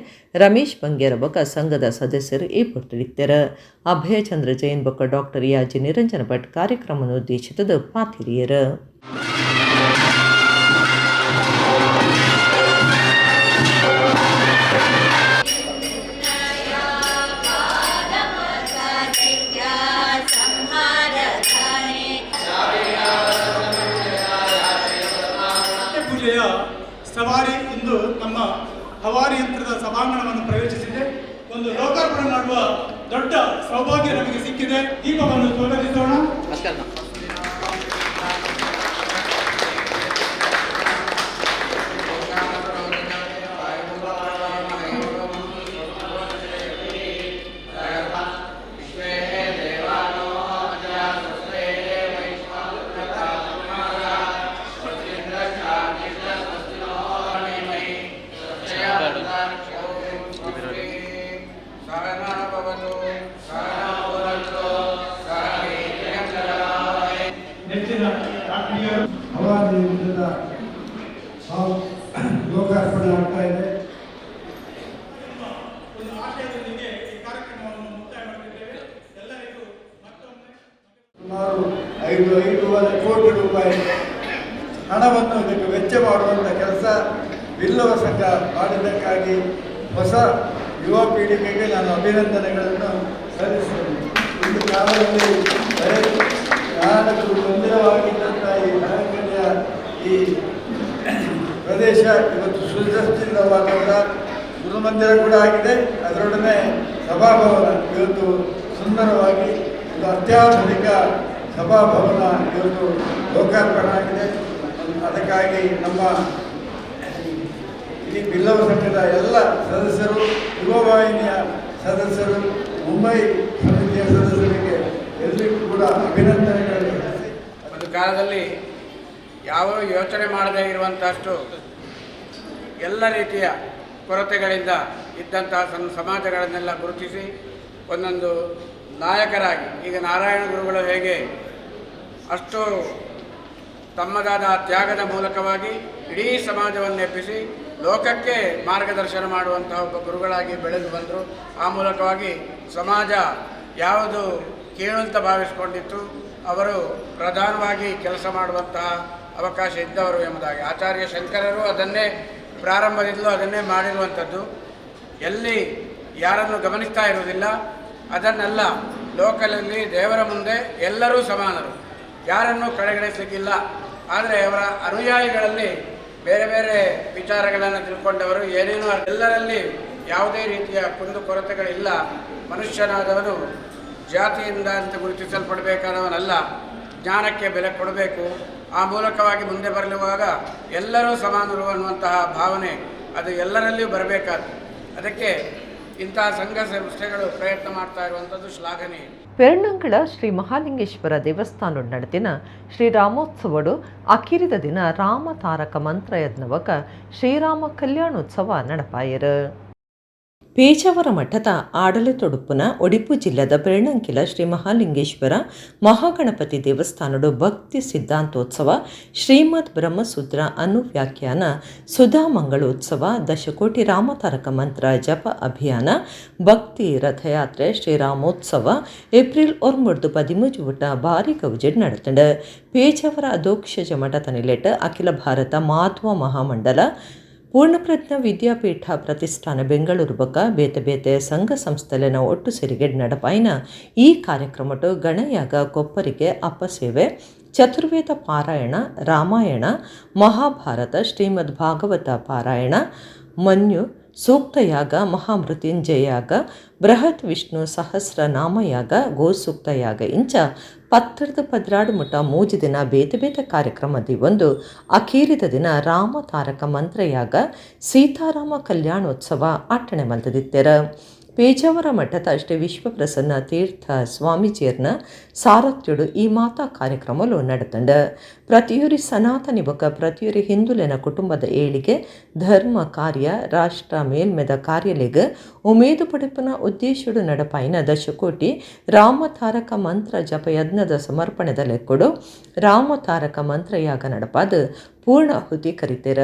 ರಮೇಶ್ ಬಂಗೇರ ಬೊಕ ಸಂಘದ ಸದಸ್ಯರು ಈ ಪೊರ್ತುಡಿತ್ತೆರ್. ಅಭಯಚಂದ್ರ ಜೈನ್ ಬೊಕ ಡಾಕ್ಟರ್ ಯಾಜಿ ನಿರಂಜನ ಭಟ್ ಕಾರ್ಯಕ್ರಮ ಉದ್ದೇಶಿತದ ಪಾತಿರಿಯರು. ಪೂಜೆಯ ಸವಾರಿ ಇಂದು ನಮ್ಮ ಹವಾರಿ ಯಂತ್ರದ ಸಭಾಂಗಣವನ್ನು ಪ್ರವೇಶಿಸಿದೆ. ಒಂದು ಲೋಕಾರ್ಪಣೆ ಮಾಡುವ ದೊಡ್ಡ ಸೌಭಾಗ್ಯ ನಮಗೆ ಸಿಕ್ಕಿದೆ. ದೀಪವನ್ನು ಸ್ವಾಗತಿಸೋಣ. ಲೋಕಾರ್ಪಣೆ ಆಗ್ತಾ ಇದೆ. ಒಂದು ಆಶಯದೊಂದಿಗೆ ಈ ಕಾರ್ಯಕ್ರಮವನ್ನು ಮುಕ್ತಾಯ ಮಾಡುತ್ತಿದ್ದೇವೆ. ಎಲ್ಲರಿಗೂ ಮತ್ತೊಮ್ಮೆ ಸುಮಾರು 5.5 ಕೋಟಿ ರೂಪಾಯಿ ಹಣವನ್ನು ಇದಕ್ಕೆ ವೆಚ್ಚ ಮಾಡುವಂಥ ಕೆಲಸ ಬಿಲ್ಲವ ಸಂಘ ಮಾಡಿದ್ದಕ್ಕಾಗಿ ಹೊಸ ಯುವ ಪೀಳಿಗೆಗೆ ನಾನು ಅಭಿನಂದನೆಗಳನ್ನು ಸಲ್ಲಿಸ್ತೇನೆ. ಇಂದು ಕಾಲದಲ್ಲಿ ಕಾರಣಕ್ಕೂ ಮಂದಿರವಾಗಿದ್ದಂಥ ಈ ನಾಯಕನೆಯ ಈ ಪ್ರದೇಶ ಇವತ್ತು ಸುಸಜ್ಜಿತವಾದಂಥ ಗುರುಮಂದಿರ ಕೂಡ ಆಗಿದೆ. ಅದರೊಡನೆ ಸಭಾಭವನ ಇವತ್ತು ಸುಂದರವಾಗಿ ಒಂದು ಅತ್ಯಾಧುನಿಕ ಸಭಾಭವನ ಇವತ್ತು ಲೋಕಾರ್ಪಣೆ ಆಗಿದೆ. ಅದಕ್ಕಾಗಿ ನಮ್ಮ ಇಡೀ ಬಿಲ್ಲವ ಸಂಘದ ಎಲ್ಲ ಸದಸ್ಯರು, ಯುವ ವಾಹಿನಿಯ ಸದಸ್ಯರು, ಮುಂಬೈ ಸಮಿತಿಯ ಸದಸ್ಯರಿಗೆ ಎಲ್ಲರಿಗೂ ಕೂಡ ಅಭಿನಂದನೆಗಳನ್ನು ಸಲ್ಲಿಸಿ, ಒಂದು ಕಾಲದಲ್ಲಿ ಯಾವ ಯೋಚನೆ ಮಾಡದೇ ಇರುವಂಥಷ್ಟು ಎಲ್ಲ ರೀತಿಯ ಕೊರತೆಗಳಿಂದ ಇದ್ದಂತಹ ಸಮಾಜಗಳನ್ನೆಲ್ಲ ಗುರುತಿಸಿ ಒಂದೊಂದು ನಾಯಕರಾಗಿ ಈಗ ನಾರಾಯಣ ಗುರುಗಳು ಹೇಗೆ ಅಷ್ಟು ತಮ್ಮದಾದ ತ್ಯಾಗದ ಮೂಲಕವಾಗಿ ಇಡೀ ಸಮಾಜವನ್ನು ಎಬ್ಬಿಸಿ ಲೋಕಕ್ಕೆ ಮಾರ್ಗದರ್ಶನ ಮಾಡುವಂತಹ ಒಬ್ಬ ಗುರುಗಳಾಗಿ ಬೆಳೆದು ಬಂದರು. ಆ ಮೂಲಕವಾಗಿ ಸಮಾಜ ಯಾವುದು ಕೀಳು ಅಂತ ಭಾವಿಸಿಕೊಂಡಿತ್ತು ಅವರು ಪ್ರಧಾನವಾಗಿ ಕೆಲಸ ಮಾಡುವಂತಹ ಅವಕಾಶ ಇದ್ದವರು ಎಂಬುದಾಗಿ ಆಚಾರ್ಯ ಶಂಕರರು ಅದನ್ನೇ ಪ್ರಾರಂಭದಿಂದಲೂ ಅದನ್ನೇ ಮಾಡಿರುವಂಥದ್ದು. ಎಲ್ಲಿ ಯಾರನ್ನು ಗಮನಿಸ್ತಾ ಇರುವುದಿಲ್ಲ, ಅದನ್ನೆಲ್ಲ ಲೋಕಲಲ್ಲಿ ದೇವರ ಮುಂದೆ ಎಲ್ಲರೂ ಸಮಾನರು, ಯಾರನ್ನೂ ಕಡೆಗಣಿಸಲಿಕ್ಕಿಲ್ಲ. ಆದರೆ ಅವರ ಅನುಯಾಯಿಗಳಲ್ಲಿ ಬೇರೆ ಬೇರೆ ವಿಚಾರಗಳನ್ನು ತಿಳ್ಕೊಂಡವರು ಏನೇನೋ ಎಲ್ಲರಲ್ಲಿ ಯಾವುದೇ ರೀತಿಯ ಕುಂದು ಕೊರತೆಗಳಿಲ್ಲ. ಮನುಷ್ಯನಾದವನು ಜಾತಿಯಿಂದ ಅಂತ ಗುರುತಿಸಲ್ಪಡಬೇಕಾದವನಲ್ಲ, ಜ್ಞಾನಕ್ಕೆ ಬೆಲೆ ಕೊಡಬೇಕು. ಆ ಮೂಲಕವಾಗಿ ಮುಂದೆ ಬರಲುವಾಗ ಎಲ್ಲರೂ ಸಮಾನರು ಅನ್ನುವಂತಹ ಭಾವನೆ ಅದು ಎಲ್ಲರಲ್ಲಿಯೂ ಬರಬೇಕಾದ, ಅದಕ್ಕೆ ಇಂತಹ ಸಂಘ ಸಂಸ್ಥೆಗಳು ಪ್ರಯತ್ನ ಮಾಡ್ತಾ ಇರುವಂಥದ್ದು ಶ್ಲಾಘನೀಯ. ಪೆರ್ಣಂಗಳ ಶ್ರೀ ಮಹಾಲಿಂಗೇಶ್ವರ ದೇವಸ್ಥಾನ ನಡೆದಿನ ಶ್ರೀರಾಮೋತ್ಸವಡು ಅಖಿರಿದ ದಿನ ರಾಮ ತಾರಕ ಮಂತ್ರಯಜ್ಞವಕ ಶ್ರೀರಾಮ ಕಲ್ಯಾಣೋತ್ಸವ ನಡಪಾಯರು. ಪೇಜಾವರ ಮಠದ ಆಡಳಿತೊಡುಪುನ ಒಡಿಪು ಜಿಲ್ಲೆದ ಪೆರ್ಣಂಕಿಲ ಶ್ರೀ ಮಹಾಲಿಂಗೇಶ್ವರ ಮಹಾಗಣಪತಿ ದೇವಸ್ಥಾನಡು ಭಕ್ತಿ ಸಿದ್ಧಾಂತೋತ್ಸವ, ಶ್ರೀಮದ್ ಬ್ರಹ್ಮಸೂತ್ರ ಅನುವ್ಯಾಖ್ಯಾನ, ಸುಧಾಮಂಗಳೋತ್ಸವ, ದಶಕೋಟಿ ರಾಮತಾರಕ ಮಂತ್ರ ಜಪ ಅಭಿಯಾನ, ಭಕ್ತಿ ರಥಯಾತ್ರೆ, ಶ್ರೀರಾಮೋತ್ಸವ ಏಪ್ರಿಲ್ 9 13 ಊಟ ಭಾರಿ ಗೌಜೆಡ್ ನಡೆತಂಡು. ಪೇಜಾವರ ಅಧೋಕ್ಷಜ ಮಠದ ನಿಲೆಟ್ ಅಖಿಲ ಭಾರತ ಮಾಧ್ವ ಮಹಾಮಂಡಲ, ಪೂರ್ಣಪ್ರಜ್ಞ ವಿದ್ಯಾಪೀಠ ಪ್ರತಿಷ್ಠಾನ ಬೆಂಗಳೂರು ಬೊಕ್ಕ ಬೇತೆ ಬೇತೆ ಸಂಘ ಸಂಸ್ಥೆಲೆನ ಒಟ್ಟು ಸೇರಿಗೆ ನಡಪಾಯಿನ ಈ ಕಾರ್ಯಕ್ರಮಟು ಗಣಯಾಗ, ಕೊಪ್ಪರಿಗೆ, ಅಪ್ಪಸೇವೆ, ಚತುರ್ವೇದ ಪಾರಾಯಣ, ರಾಮಾಯಣ, ಮಹಾಭಾರತ, ಶ್ರೀಮದ್ ಭಾಗವತ ಪಾರಾಯಣ, ಮನ್ಯು ಸೂಕ್ತಯಾಗ, ಮಹಾಮೃತ್ಯುಂಜಯಯಾಗ, ಬೃಹತ್ ವಿಷ್ಣು ಸಹಸ್ರನಾಮಯಾಗ, ಗೋಸೂಕ್ತಯಾಗ ಇಂಚ 10 12 ಮುಟ 3 ದಿನ ಬೇತೆ ಬೇತೆ ಕಾರ್ಯಕ್ರಮ ಒಂದು ಅಖೀರಿದ ದಿನ ರಾಮ ತಾರಕ ಮಂತ್ರಯಾಗ, ಸೀತಾರಾಮ ಕಲ್ಯಾಣೋತ್ಸವ ಆಚರಣೆ ಮಲ್ತದಿತ್ತೆರ. ಪೇಜಾವರ ಮಠದ ಶ್ರೀ ವಿಶ್ವಪ್ರಸನ್ನ ತೀರ್ಥ ಸ್ವಾಮೀಜಿಯರ್ನ ಸಾರಥ್ಯುಡು ಈ ಮಾತಾ ಕಾರ್ಯಕ್ರಮಲು ನಡೆತಂಡ. ಪ್ರತಿಯೊರಿ ಸನಾತನಿ ಬೊಕ್ಕ ಪ್ರತಿಯೊರಿ ಹಿಂದುಲೆನ ಕುಟುಂಬದ ಏಳಿಗೆ ಧರ್ಮ ಕಾರ್ಯ ರಾಷ್ಟ್ರ ಮೇಲ್ಮೆದ ಕಾರ್ಯಲೆಗ್ ಉಮೇದು ಪಡೆಪುನ ಉದ್ದೇಶಡು ನಡಪಾಯಿನ ದಶಕೋಟಿ ರಾಮತಾರಕ ಮಂತ್ರ ಜಪಯಜ್ಞದ ಸಮರ್ಪಣೆದ ಲೆಕ್ಕೊಡು ರಾಮತಾರಕ ಮಂತ್ರಯಾಗ ನಡಪಾದ ಪೂರ್ಣಾಹುತಿ ಕರಿತೆರ.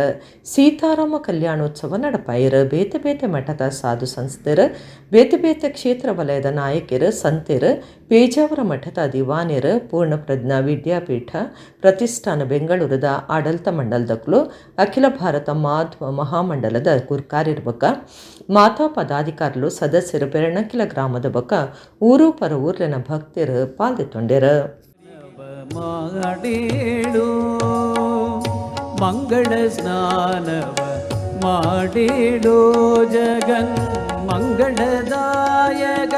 ಸೀತಾರಾಮ ಕಲ್ಯಾಣೋತ್ಸವ ನಡಪಾಯಿರ. ಬೇತೆ ಬೇತೆ ಮಠದ ಸಾಧು ಸಂಸ್ಥೆರು, ಬೇತೆ ಬೇತೆ ಕ್ಷೇತ್ರ ವಲಯದ ನಾಯಕರು, ಸಂತೆರು, ಪೇಜಾವರ ಮಠದ ದಿವಾನಿರು, ಪೂರ್ಣಪ್ರಜ್ಞಾ ವಿದ್ಯಾಪೀಠ ಪ್ರತಿಷ್ಠಾನ ಬೆಂಗಳೂರದ ಆಡಳಿತ ಮಂಡಲದಕ್ಲು, ಅಖಿಲ ಭಾರತ ಮಾಧ್ವ ಮಹಾಮಂಡಲದ ಗುರ್ಕಾರಿರ್ಬಕ ಮಾತಾ ಪದಾಧಿಕಾರಿಲು, ಸದಸ್ಯರು, ಪೆರಣಕಿಲ ಗ್ರಾಮದ ಬಕ ಊರು ಪರ ಊರ್ಲಿನ ಭಕ್ತರು ಪಾಲ್ದೆತ್ತೊಂಡೆರು. ಮಾಡೇಳು ಮಂಗಳ ಸ್ನಾನವ ಮಾಡೇಳು ಜಗನ್ ಮಂಗಳದಾಯಕ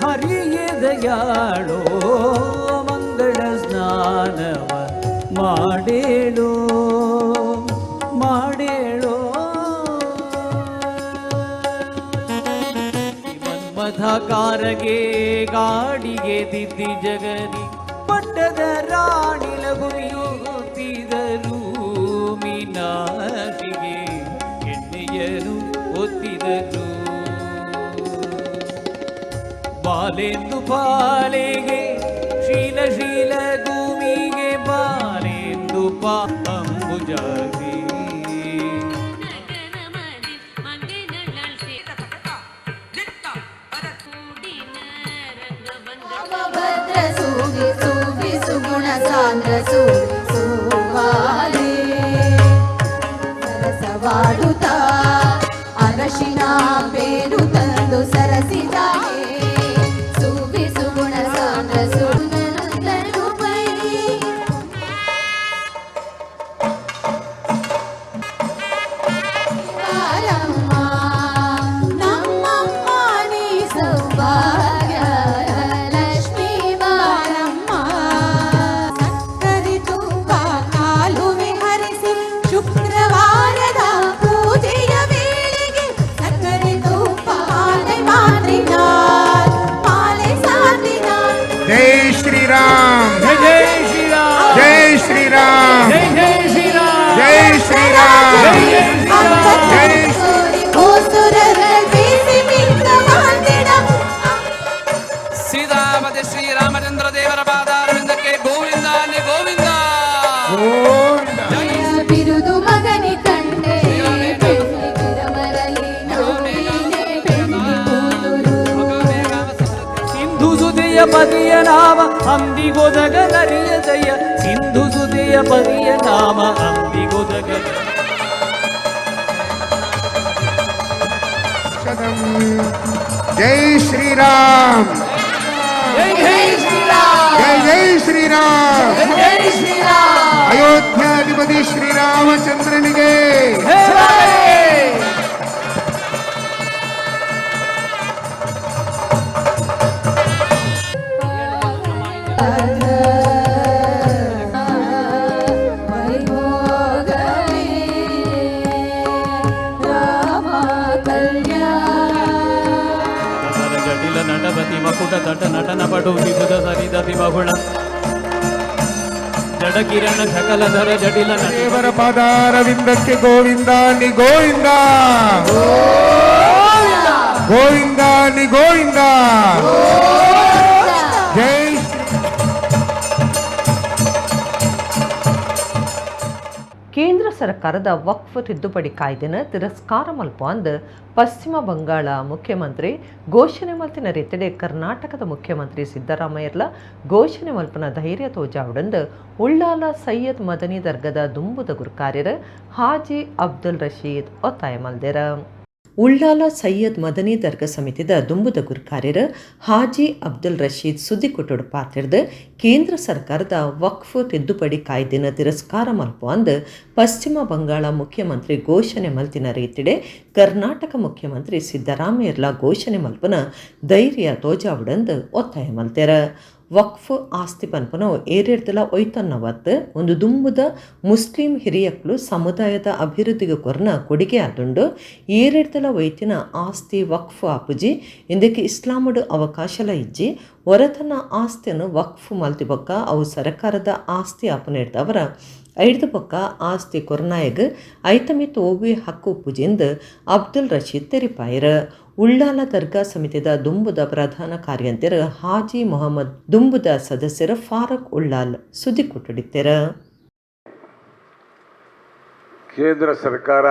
ಹರಿಯ ದಯಾಳೋ ಮಂಗಳ ಸ್ನಾನವ ಮಾಡೇಳು ಮಾಡೇಳು. ಮನ್ಮಥಕಾರಗೆ ಗಾಡಿಗೆ ದಿದ್ದಿ ಜಗದಿ ಪಟ್ಟದ ರಾಣಿ ಲಘುವಿಯುತ್ತಿದರು ಮೀನಾಕ್ಷಿಗೆ ಎಣ್ಣೆಯನು ಒತ್ತಿದರು. ಬಾಲೆಂದು ಪಾಲೆಗೆ ಶೀಲ ಶೀಲ ಭೂಮಿಗೆ ಬಾಲೆಂದು ಪಾ ಅಂಬುಜಾಗಿ. ಭದ್ರ ಸೂವಿ ಸೂವಿ ಸುಗುಣ ಸಾಂದ್ರ ಸೂವಿ ಸೂವಾಲಿ ಸರಸವಾಡುತ್ತ ಅರಶಿನ ಬೇರು ತಂದು ಸರಸಿದಾಗೆ ಸೂವಿ ಸುಗುಣ ಸಾಂದ್ರ ಸುಗುಣನಂದನು ಬೈ. ಬಾರಮ್ಮ ನಮ್ಮಮ್ಮ ನೀ ಸೌಭಾಗ್ಯ ಲಕ್ಷ್ಮೀ ಬಾರಮ್ಮ. ಸಕ್ಕರೆ ತುಪ್ಪ ಕಾಲುವೆ ಹರಿಸಿ ಶುಕ್ರವಾರದ ಪೂಜೆಯ ವೇಳೆಗೆ ಸಕ್ಕರೆ ತುಪ್ಪ ಮಾಲೆ ಮಾತ್ರಿನಾಥ್ ಮಾಲೆ ಸಾತ್ರಿನಾಥ್. ಜೈ ಶ್ರೀರಾಮ್, ಜೈ ಜೈ ಶ್ರೀರಾಮ್, ಜೈ ಶ್ರೀರಾಮ್, ಜೈ ಜೈ ಶ್ರೀರಾಮ್, ಜೈ ಶ್ರೀರಾಮ್, ಜೈ ಜೈ ಶ್ರೀರಾಮ್, ಜೈ. ಓಸುರர்கள் பேசி மிக்க வாழ்ந்திட. ಸೀತಾಪತಿ ಶ್ರೀರಾಮಚಂದ್ರ ದೇವರ ಪಾದಾರವಿಂದಕ್ಕೆ ಗೋವಿಂದ ಗೋವಿಂದ. ಬಿರುದು ಮಗನಿ ಕಂಡೆ ಬೆಳ್ಳಿಗಿರಮರಲಿ ನೋಡಿನೆ ಬೆಳ್ಳಿ ಕೂತುರು. ಸಿಂಧು ಸುದೆಯ ಪದಿಯ ನಾಮ ಅಂಬಿಗೊದಗಲರಿಯದಯ್ಯ ಸಿಂಧು ಸುದೆಯ ಪದಿಯ ನಾಮ ಅಂಬಿಗೊದಗ. ಜೈ ಶ್ರೀರಾಮ್, ಜೈ ಜೈ ಶ್ರೀರಾಮ್, ಜೈ ಜೈ ಶ್ರೀರಾಮ್, ಜೈ ಶ್ರೀರಾಮ್. ಅಯೋಧ್ಯಾಧಿಪತಿ ಶ್ರೀರಾಮಚಂದ್ರನಿಗೆ ವೈಭೋಗವೇ ರಾಮ ಕಲ್ಯಾಣ. ಜಟಿಲ ನಟಪತಿ ಮಕುಟ ತಟ ನಟನ ಪಟು ವಿಬುಧ ಸರಿದತಿ ಬಹುಳ ಜಡ ಕಿರಣ ಸಕಲಧರ ಜಟಿಲ ನಟ ದೇವರ ಪಾದಾರವಿಂದಕ್ಕೆ ಗೋವಿಂದ ನಿ ಗೋವಿಂದ, ಗೋವಿಂದ ನಿ ಗೋವಿಂದ. ಜೈ ಶ್ರೀ. ಕೇಂದ್ರ ಸರ್ಕಾರದ ವಕ್ಫ್ ತಿದ್ದುಪಡಿ ಕಾಯ್ದೆನ ತಿರಸ್ಕಾರ ಮಲ್ಪ ಅಂದ್ ಪಶ್ಚಿಮ ಬಂಗಾಳ ಮುಖ್ಯಮಂತ್ರಿ ಘೋಷಣೆ ಮಲ್ತಿನ ರೀತಿಡೆ ಕರ್ನಾಟಕದ ಮುಖ್ಯಮಂತ್ರಿ ಸಿದ್ದರಾಮಯ್ಯರ್ಲ ಘೋಷಣೆ ಮಲ್ಪನ ಧೈರ್ಯ ತೋಜಾವುಡೆಂದು ಉಳ್ಳಾಲ ಸೈಯದ್ ಮದನಿ ದರ್ಗದ ದುಂಬುದ ಗುರ್ಕಾರ್ಯರ್ ಹಾಜಿ ಅಬ್ದುಲ್ ರಶೀದ್ ಒತ್ತಾಯ ಮಲ್ದೆರ. ಉಳ್ಳಾಲ ಸೈಯದ್ ಮದನಿ ದರ್ಗಾ ಸಮಿತಿದ ದುಂಬುದ ಗುರ್ಕಾರ್ಯರ್ ಹಾಜಿ ಅಬ್ದುಲ್ ರಶೀದ್ ಸುದ್ದಿಕೊಟ್ಟುಡು ಪಾತಿರ್ದು ಕೇಂದ್ರ ಸರ್ಕಾರದ ವಕ್ಫ್ ತಿದ್ದುಪಡಿ ಕಾಯ್ದೆನ ತಿರಸ್ಕಾರ ಮಲ್ಪ ಅಂದ್ ಪಶ್ಚಿಮ ಬಂಗಾಳ ಮುಖ್ಯಮಂತ್ರಿ ಘೋಷಣೆ ಮಲ್ತಿನ ರೀತಿಡೆ ಕರ್ನಾಟಕ ಮುಖ್ಯಮಂತ್ರಿ ಸಿದ್ದರಾಮಯ್ಯರ್ಲ ಘೋಷಣೆ ಮಲ್ಪನ ಧೈರ್ಯ ತೋಜಾವುಡೆಂದು ಒತ್ತಾಯ ಮಲ್ತೆರ. ವಕ್ಫ್ ಆಸ್ತಿ ಪನ್ಪುನವು ಏರೆರ್ದಲ ಒಯ್ತೊನ್ನವತ್ತ್ ಉಂದು ದುಂಬುದ ಮುಸ್ಲಿಂ ಹಿರಿಯಕ್ಲು ಸಮುದಾಯದ ಅಭಿವೃದ್ಧಿಗ್ ಕೊರ್ನ ಕೊಡುಗೆ ಆದುಂಡು. ಏರೆರ್ದಲ ಒಯ್ತಿನ ಆಸ್ತಿ ವಕ್ಫ್ ಆಪುಜಿ. ಇಂದೆಕ್ ಇಸ್ಲಾಮುಡು ಅವಕಾಶಲ ಇಜ್ಜಿ. ಒರತನ ಆಸ್ತಿನ್ ವಕ್ಫ್ ಮಲ್ತಿ ಬೊಕ್ಕ ಅವು ಸರಕಾರದ ಆಸ್ತಿ ಆಪುನೆರ್ದಾವರ ಐಡ್ದ್ ಬೊಕ್ಕ ಆಸ್ತಿ ಕೊರ್ನಾಯಗ್ ಐತ ಮಿತ್ತ್ ಒವ್ವೇ ಹಕ್ಕು ಉಪ್ಪುಜಿ ಅಬ್ದುಲ್ ರಶೀದ್ ತೆರಿಪಾಯೆರ್. ಉಳ್ಳಾಲ ದರ್ಗಾ ಸಮಿತಿದ ದುಂಬುದ ಪ್ರಧಾನ ಕಾರ್ಯಂತೆರ್ ಹಾಜಿ ಮೊಹಮ್ಮದ್, ದುಂಬುದ ಸದಸ್ಯರು ಫಾರೂಕ್ ಉಳ್ಳಾಲ್ ಸುದ್ದಿ ಕೊಟ್ಟುಡಿತ್ತೆರ್. ಕೇಂದ್ರ ಸರ್ಕಾರ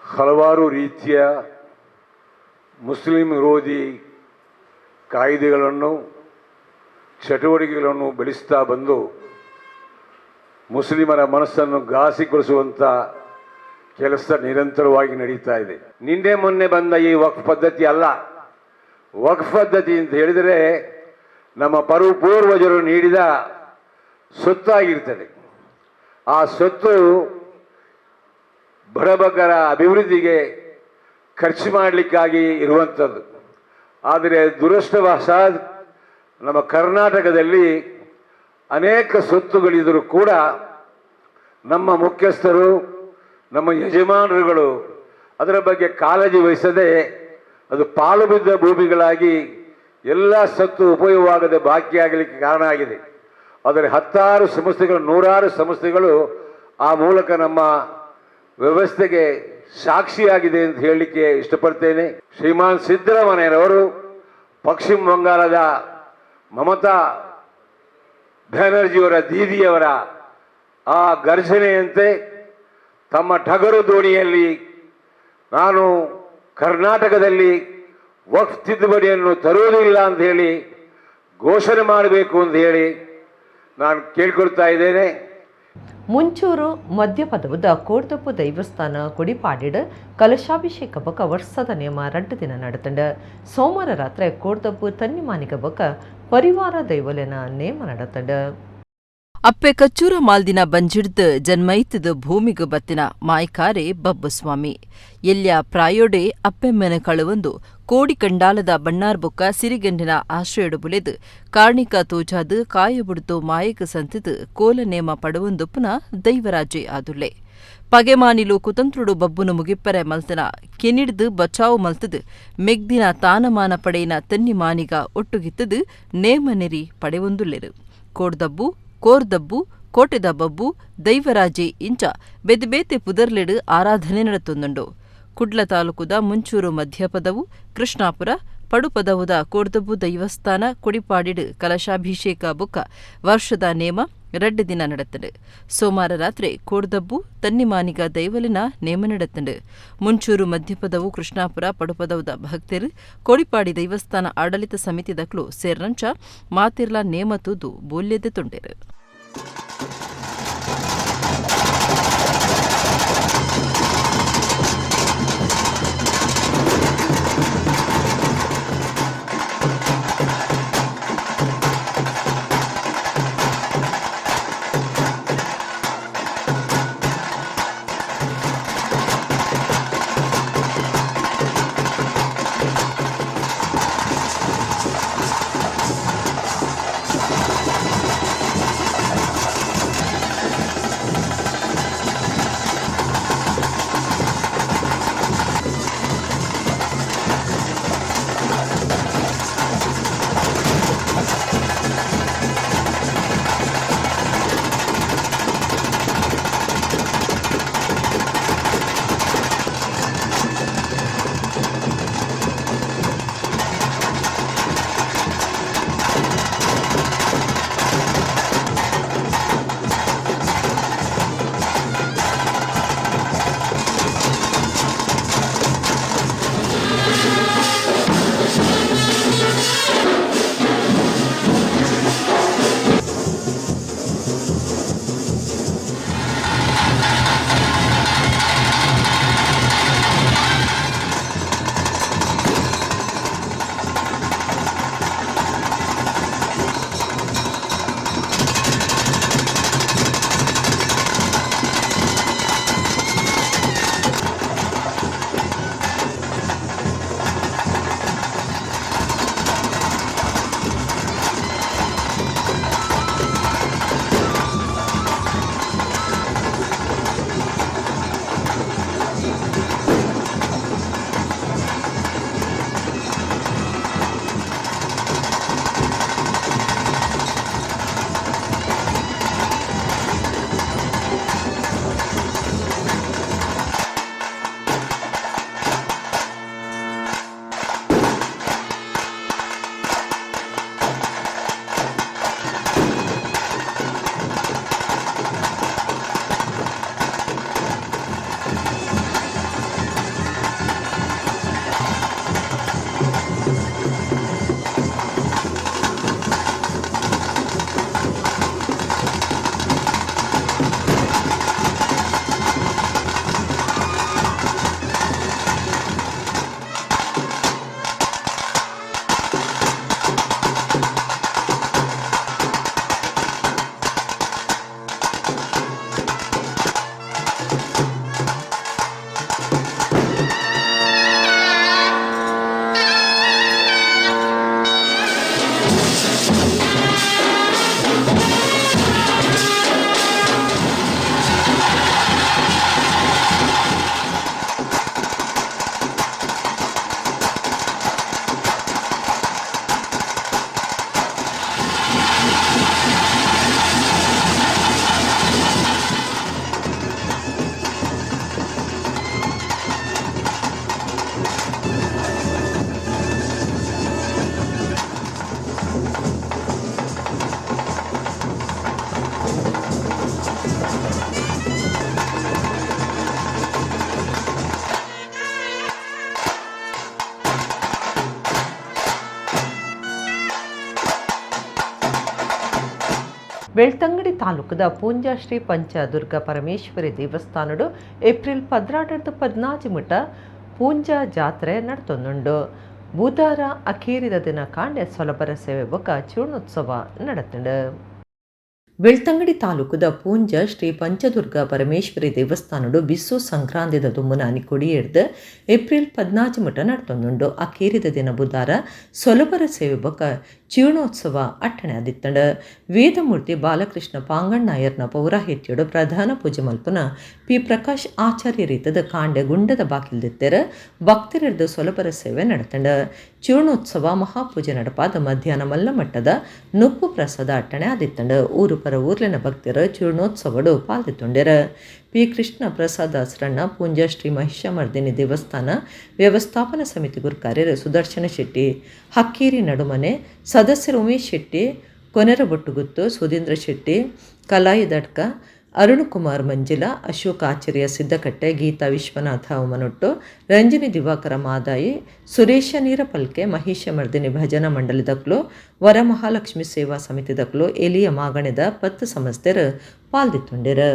ಹಲವಾರು ರೀತಿಯ ಮುಸ್ಲಿಂ ವಿರೋಧಿ ಕಾಯ್ದೆಗಳನ್ನು, ಚಟುವಟಿಕೆಗಳನ್ನು ಬೆಳೆಸ್ತಾ ಬಂದು ಮುಸ್ಲಿಮರ ಮನಸ್ಸನ್ನು ಘಾಸಿಗೊಳಿಸುವಂಥ ಕೆಲಸ ನಿರಂತರವಾಗಿ ನಡೀತಾ ಇದೆ. ನಿನ್ನೆ ಮೊನ್ನೆ ಬಂದ ಈ ವಕ್ಫ್ ಪದ್ಧತಿ ಅಲ್ಲ. ವಕ್ಫ್ ಪದ್ಧತಿ ಅಂತ ಹೇಳಿದರೆ ನಮ್ಮ ಪೂರ್ವಜರು ನೀಡಿದ ಸೊತ್ತಾಗಿರ್ತದೆ. ಆ ಸೊತ್ತು ಬಡಬಗ್ಗರ ಅಭಿವೃದ್ಧಿಗೆ ಖರ್ಚು ಮಾಡಲಿಕ್ಕಾಗಿ ಇರುವಂಥದ್ದು. ಆದರೆ ದುರದೃಷ್ಟವಶಾತ್ ನಮ್ಮ ಕರ್ನಾಟಕದಲ್ಲಿ ಅನೇಕ ಸೊತ್ತುಗಳಿದ್ದರೂ ಕೂಡ ನಮ್ಮ ಮುಖ್ಯಸ್ಥರು, ನಮ್ಮ ಯಜಮಾನರುಗಳು ಅದರ ಬಗ್ಗೆ ಕಾಳಜಿ ವಹಿಸದೆ ಅದು ಪಾಳು ಬಿದ್ದ ಭೂಮಿಗಳಾಗಿ ಎಲ್ಲ ಸೊತ್ತು ಉಪಯೋಗವಾಗದೆ ಬಾಕಿಯಾಗಲಿಕ್ಕೆ ಕಾರಣ ಆಗಿದೆ. ಆದರೆ ಹತ್ತಾರು ಸಂಸ್ಥೆಗಳು, ನೂರಾರು ಸಂಸ್ಥೆಗಳು ಆ ಮೂಲಕ ನಮ್ಮ ವ್ಯವಸ್ಥೆಗೆ ಸಾಕ್ಷಿಯಾಗಿದೆ ಅಂತ ಹೇಳಲಿಕ್ಕೆ ಇಷ್ಟಪಡ್ತೇನೆ. ಶ್ರೀಮಾನ್ ಸಿದ್ದರಾಮಯ್ಯನವರು ಪಶ್ಚಿಮ ಬಂಗಾಳದ ಮಮತಾ ಬ್ಯಾನರ್ಜಿಯವರ ದೀದಿಯವರ ಆ ಗರ್ಜನೆಯಂತೆ ತಮ್ಮ ಟಗರು ದೋಣಿಯಲ್ಲಿ ನಾನು ಕರ್ನಾಟಕದಲ್ಲಿ ವಕ್ಫ್ ತಿದ್ದುಪಡಿಯನ್ನು ತರುವುದಿಲ್ಲ ಅಂತ ಹೇಳಿ ಘೋಷಣೆ ಮಾಡಬೇಕು ಅಂತ ಹೇಳಿ ನಾನು ಕೇಳಿಕೊಳ್ತಾ ಇದ್ದೇನೆ. ಮುಂಚೂರು ಮಧ್ಯಪದವುದ ಕೋಡ್ದಪ್ಪು ದೈವಸ್ಥಾನ ಕೊಡಿಪಾಡಿಡ್ ಕಲಶಾಭಿಷೇಕ ಬೊಕ ವರ್ಷದ ನೇಮ ರಡ್ಡು ದಿನ ನಡತಂಡ. ಸೋಮವಾರ ರಾತ್ರಿ ಕೋಡ್ದಪ್ಪು ತನ್ನಿಮಾನಿಗ ಬೊಕ ಪರಿವಾರ ದೈವಲೆನ ನೇಮ ನಡತಂಡ. ಅಪ್ಪೆ ಕಚ್ಚೂರ ಮಾಲ್ದಿನ ಬಂಜಿಡ್ದು ಜನ್ಮೈತದ ಭೂಮಿಗು ಬತ್ತಿನ ಮಾಯ್ಕಾರೆ ಬಬ್ಬುಸ್ವಾಮಿ ಎಲ್ಯ ಪ್ರಾಯೋಡೆ ಅಪ್ಪೆಮ್ಮೆನ ಕಳುವೊಂದು ಕೋಡಿ ಕಂಡಾಲದ ಬಣ್ಣಾರ್ಬೊಕ್ಕ ಸಿರಿಗಂಡಿನ ಆಶ್ರಯಡು ಬುಲೆದು ಕಾರ್ಣಿಕ ತೋಜಾದು ಕಾಯಬುಡ್ದು ಮಾಯಕ ಸಂತಿದು ಕೋಲ ನೇಮ ಪಡುವೊಂದುಪ್ಪುನ ದೈವರಾಜೆ ಆದುಲ್ಲೆ. ಪಗೆಮಾನಿಲು ಕುತಂತ್ರುಡು ಬಬ್ಬುನು ಮುಗಿಪ್ಪರೆ ಮಲ್ತನ ಕೆನಿಡ್ದು ಬಚಾವು ಮಲ್ತದು ಮೆಗ್ದಿನ ತಾನಮಾನ ಪಡೆಯಿನ ತನ್ನಿ ಮಾನಿಗ ಒಟ್ಟುಗಿತ್ತದು ನೇಮ ನೆರಿ ಪಡೆವೊಂದುಲ್ಲೆರು. ಕೋಡ್ದಬ್ಬು, ಕೋರ್ದಬ್ಬು, ಕೋಟೆದ ಬಬ್ಬು, ದೈವರಾಜೆ ಇಂಚ ಬೆದ್ಬೇತೆ ಪುದರ್ಲೆಡು ಆರಾಧನೆ ನಡತೊಂದುಂಡು. ಕುಡ್ಲ ತಾಲೂಕುದ ಮುಂಚೂರು ಮಧ್ಯಪದವು, ಕೃಷ್ಣಾಪುರ, ಪಡುಪದವುದ ಕೋಡ್ದಬ್ಬು ದೈವಸ್ಥಾನ ಕೊಡಿಪಾಡಿಡು ಕಲಶಾಭಿಷೇಕ ಬೊಕ್ಕ ವರ್ಷದ ನೇಮ ರಡ್ಡು ದಿನ ನಡತಂಡು. ಸೋಮವಾರ ರಾತ್ರಿ ಕೋಡ್ದಬ್ಬು ತನ್ನಿಮಾನಿಗ ದೈವಲಿನ ನೇಮ ನಡತಂಡು. ಮುಂಚೂರು ಮಧ್ಯಪದವು, ಕೃಷ್ಣಾಪುರ, ಪಡುಪದವುದ ಭಕ್ತರು ಕೋಡಿಪಾಡಿ ದೇವಸ್ಥಾನ ಆಡಳಿತ ಸಮಿತಿ ದಕ್ಲು ಸೇರ್ನಂಚ ಮಾತಿರ್ಲ ನೇಮ ತೂದು ಬೋಲ್ಯದೆ ತೊಂಡೆರು. ಬೆಳ್ತಂಗಡಿ ತಾಲೂಕದ ಪೂಂಜಾ ಶ್ರೀ ಪಂಚದುರ್ಗ ಪರಮೇಶ್ವರಿ ದೇವಸ್ಥಾನಡು ಏಪ್ರಿಲ್ 12 14 ಮುಟ ಪೂಂಜಾ ಜಾತ್ರೆ ನಡತೊಂದುಂಡು. ಬುಧಾರ ಅಖೀರಿದ ದಿನ ಕಾಂಡೆ ಸೊಲಬರ ಸೇವೆ ಬೊಕ್ಕ ಚೂರ್ಣೋತ್ಸವ ನಡತುಂಡು. ಬೆಳ್ತಂಗಡಿ ತಾಲೂಕುದ ಪೂಂಜ ಶ್ರೀ ಪಂಚದುರ್ಗ ಪರಮೇಶ್ವರಿ ದೇವಸ್ಥಾನಡು ಬಿಸು ಸಂಕ್ರಾಂತಿದ ದುಮ್ಮುನಾನಿ ಕೊಡಿಯೇರ್ದು ಏಪ್ರಿಲ್ 14 ಮುಟ ನಡತೊಂದುಂಡು. ಅಖೀರಿದ ದಿನ ಬುಧಾರ ಸೊಲಬರ ಸೇವೆ ಬೊಕ್ಕ ಚೂರ್ಣೋತ್ಸವ ಅಟ್ಟಣೆ ಆದಿತ್ತಂಡು. ವೇದಮೂರ್ತಿ ಬಾಲಕೃಷ್ಣ ಪಾಂಗಣ್ಣಾಯರ್ನ ಪೌರಾಹಿತ್ಯಡು ಪ್ರಧಾನ ಪೂಜೆ ಮಲ್ಪುನ ಪಿ ಪ್ರಕಾಶ್ ಆಚಾರ್ಯ ರೀತದ ಕಾಂಡೆ ಗುಂಡದ ಬಾಕಿಲ್ದಿತ್ತೆರ್ ಭಕ್ತರಿರ್ದು ಸೊಲಬರ ಸೇವೆ ನಡತಂಡು. ಚೂರ್ಣೋತ್ಸವ ಮಹಾಪೂಜೆ ನಡಪಾದ ಮಧ್ಯಾಹ್ನ ಮಲ್ಲಮಟ್ಟದ ನುಪ್ಪು ಪ್ರಸಾದ ಅಟ್ಟಣೆ ಆದಿತ್ತಂಡು. ಊರು ಪರ ಊರ್ಲಿನ ಭಕ್ತರು ಚೂರ್ಣೋತ್ಸವಡು ಪಾಲ್ದಿತ್ತುಂಡೆರ್. ಪಿ ಕೃಷ್ಣ ಪ್ರಸಾದ ದಾಸರಣ್ಣ ಪೂಂಜಾ ಶ್ರೀ ಮಹಿಷಮರ್ದಿನಿ ದೇವಸ್ಥಾನ ವ್ಯವಸ್ಥಾಪನಾ ಸಮಿತಿ ಗುರುಕಾರ್ಯರು ಸುದರ್ಶನ ಶೆಟ್ಟಿ ಹಕ್ಕೇರಿ ನಡುಮನೆ, ಸದಸ್ಯರು ಉಮೇಶ್ ಶೆಟ್ಟಿ ಕೊನೆರಬೊಟ್ಟುಗುತ್ತು, ಸುಧೀಂದ್ರ ಶೆಟ್ಟಿ ಕಲಾಯಿದಡ್ಕ, ಅರುಣಕುಮಾರ್ ಮಂಜಿಲ, ಅಶೋಕ್ ಆಚಾರ್ಯ ಸಿದ್ದಕಟ್ಟೆ, ಗೀತಾ ವಿಶ್ವನಾಥ ಉಮನೊಟ್ಟು, ರಂಜನಿ ದಿವಾಕರ ಮಾದಾಯಿ, ಸುರೇಶ ನೀರಪಲ್ಕೆ, ಮಹಿಷ ಮರ್ದಿನಿ ಭಜನಾ ಮಂಡಳಿದಕ್ಲು, ವರಮಹಾಲಕ್ಷ್ಮಿ ಸೇವಾ ಸಮಿತಿದಕ್ಲು, ಎಲಿಯ ಮಾಗಣದ 10 ಸಂಸ್ಥೆರು ಪಾಲ್ದಿತ್ತುಂಡೆರು.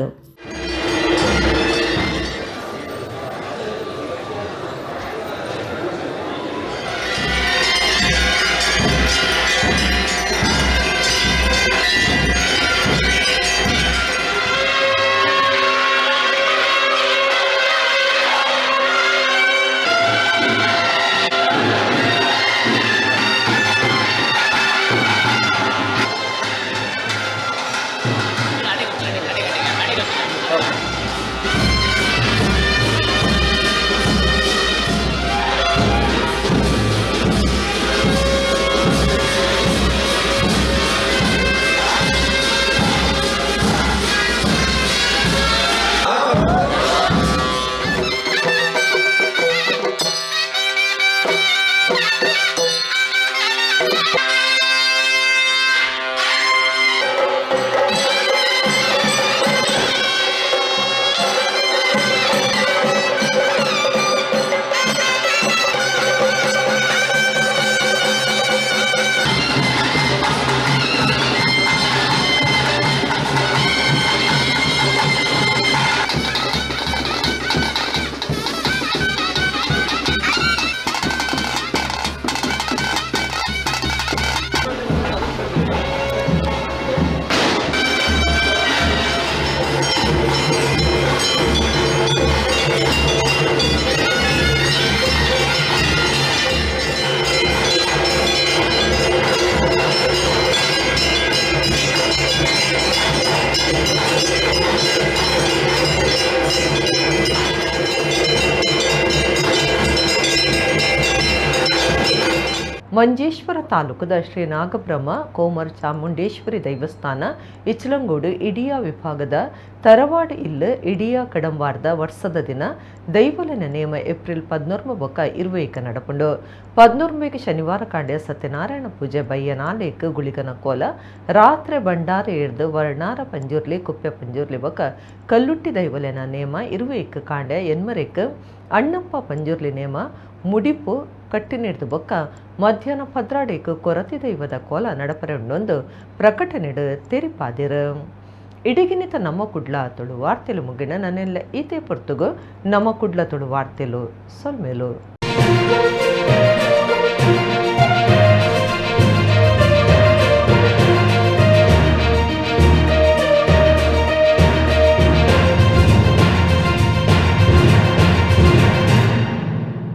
ಮಂಜೇಶ್ವರ ತಾಲೂಕದ ಶ್ರೀ ನಾಗಬ್ರಹ್ಮ ಕೋಮರ್ ಚಾಮುಂಡೇಶ್ವರಿ ದೇವಸ್ಥಾನ ಇಚಲಂಗೋಡು ಇಡಿಯಾ ವಿಭಾಗದ ತರವಾಡ್ ಇಲ್ಲು ಇಡಿಯಾ ಕಡಂಬಾರ್ದ ವರ್ಷದ ದಿನ ದೈವಲಿನ ನೇಮ ಏಪ್ರಿಲ್ 14 ಬೊಕ್ಕ 21 ನಡಪುಂಡು. 14 ಶನಿವಾರ ಕಾಂಡೆ ಸತ್ಯನಾರಾಯಣ ಪೂಜೆ ಬಯ್ಯ 4 ಗುಳಿಗನ ಕೋಲ, ರಾತ್ರಿ ಭಂಡಾರ ಏರ್ದು ವರ್ಣಾರ ಪಂಜುರ್ಲಿ ಕುಪ್ಪೆ ಪಂಜುರ್ಲಿ ಬೊಕ್ಕ ಕಲ್ಲುಟ್ಟಿ ದೈವಲಿನ ನೇಮ 21 ಕಾಂಡೆ 8 ಅಣ್ಣಪ್ಪ ಪಂಜುರ್ಲಿ ನೇಮ ಮುಡಿಪು ಕಟ್ಟಿನಿಡ್ದು ಬೊಕ್ಕ ಮಧ್ಯಾಹ್ನ 12 ಕೊರತಿ ದೈವದ ಕೋಲ ನಡಪರೆಂಡೊಂದು ಪ್ರಕಟಣೆಡು ತೆರಿಪಾದಿರು. ಇಡಗಿನಿತ ನಮ್ಮ ಕುಡ್ಲ ತುಳು ವಾರ್ತೆಲು ಮುಗಿನ ನನ್ನೆಲ್ಲ ಈತೆ ಪೊರ್ತುಗು ನಮ್ಮ ಕುಡ್ಲ ತುಳು ವಾರ್ತೆಲು ಸೊಲ್ಮೇಲು.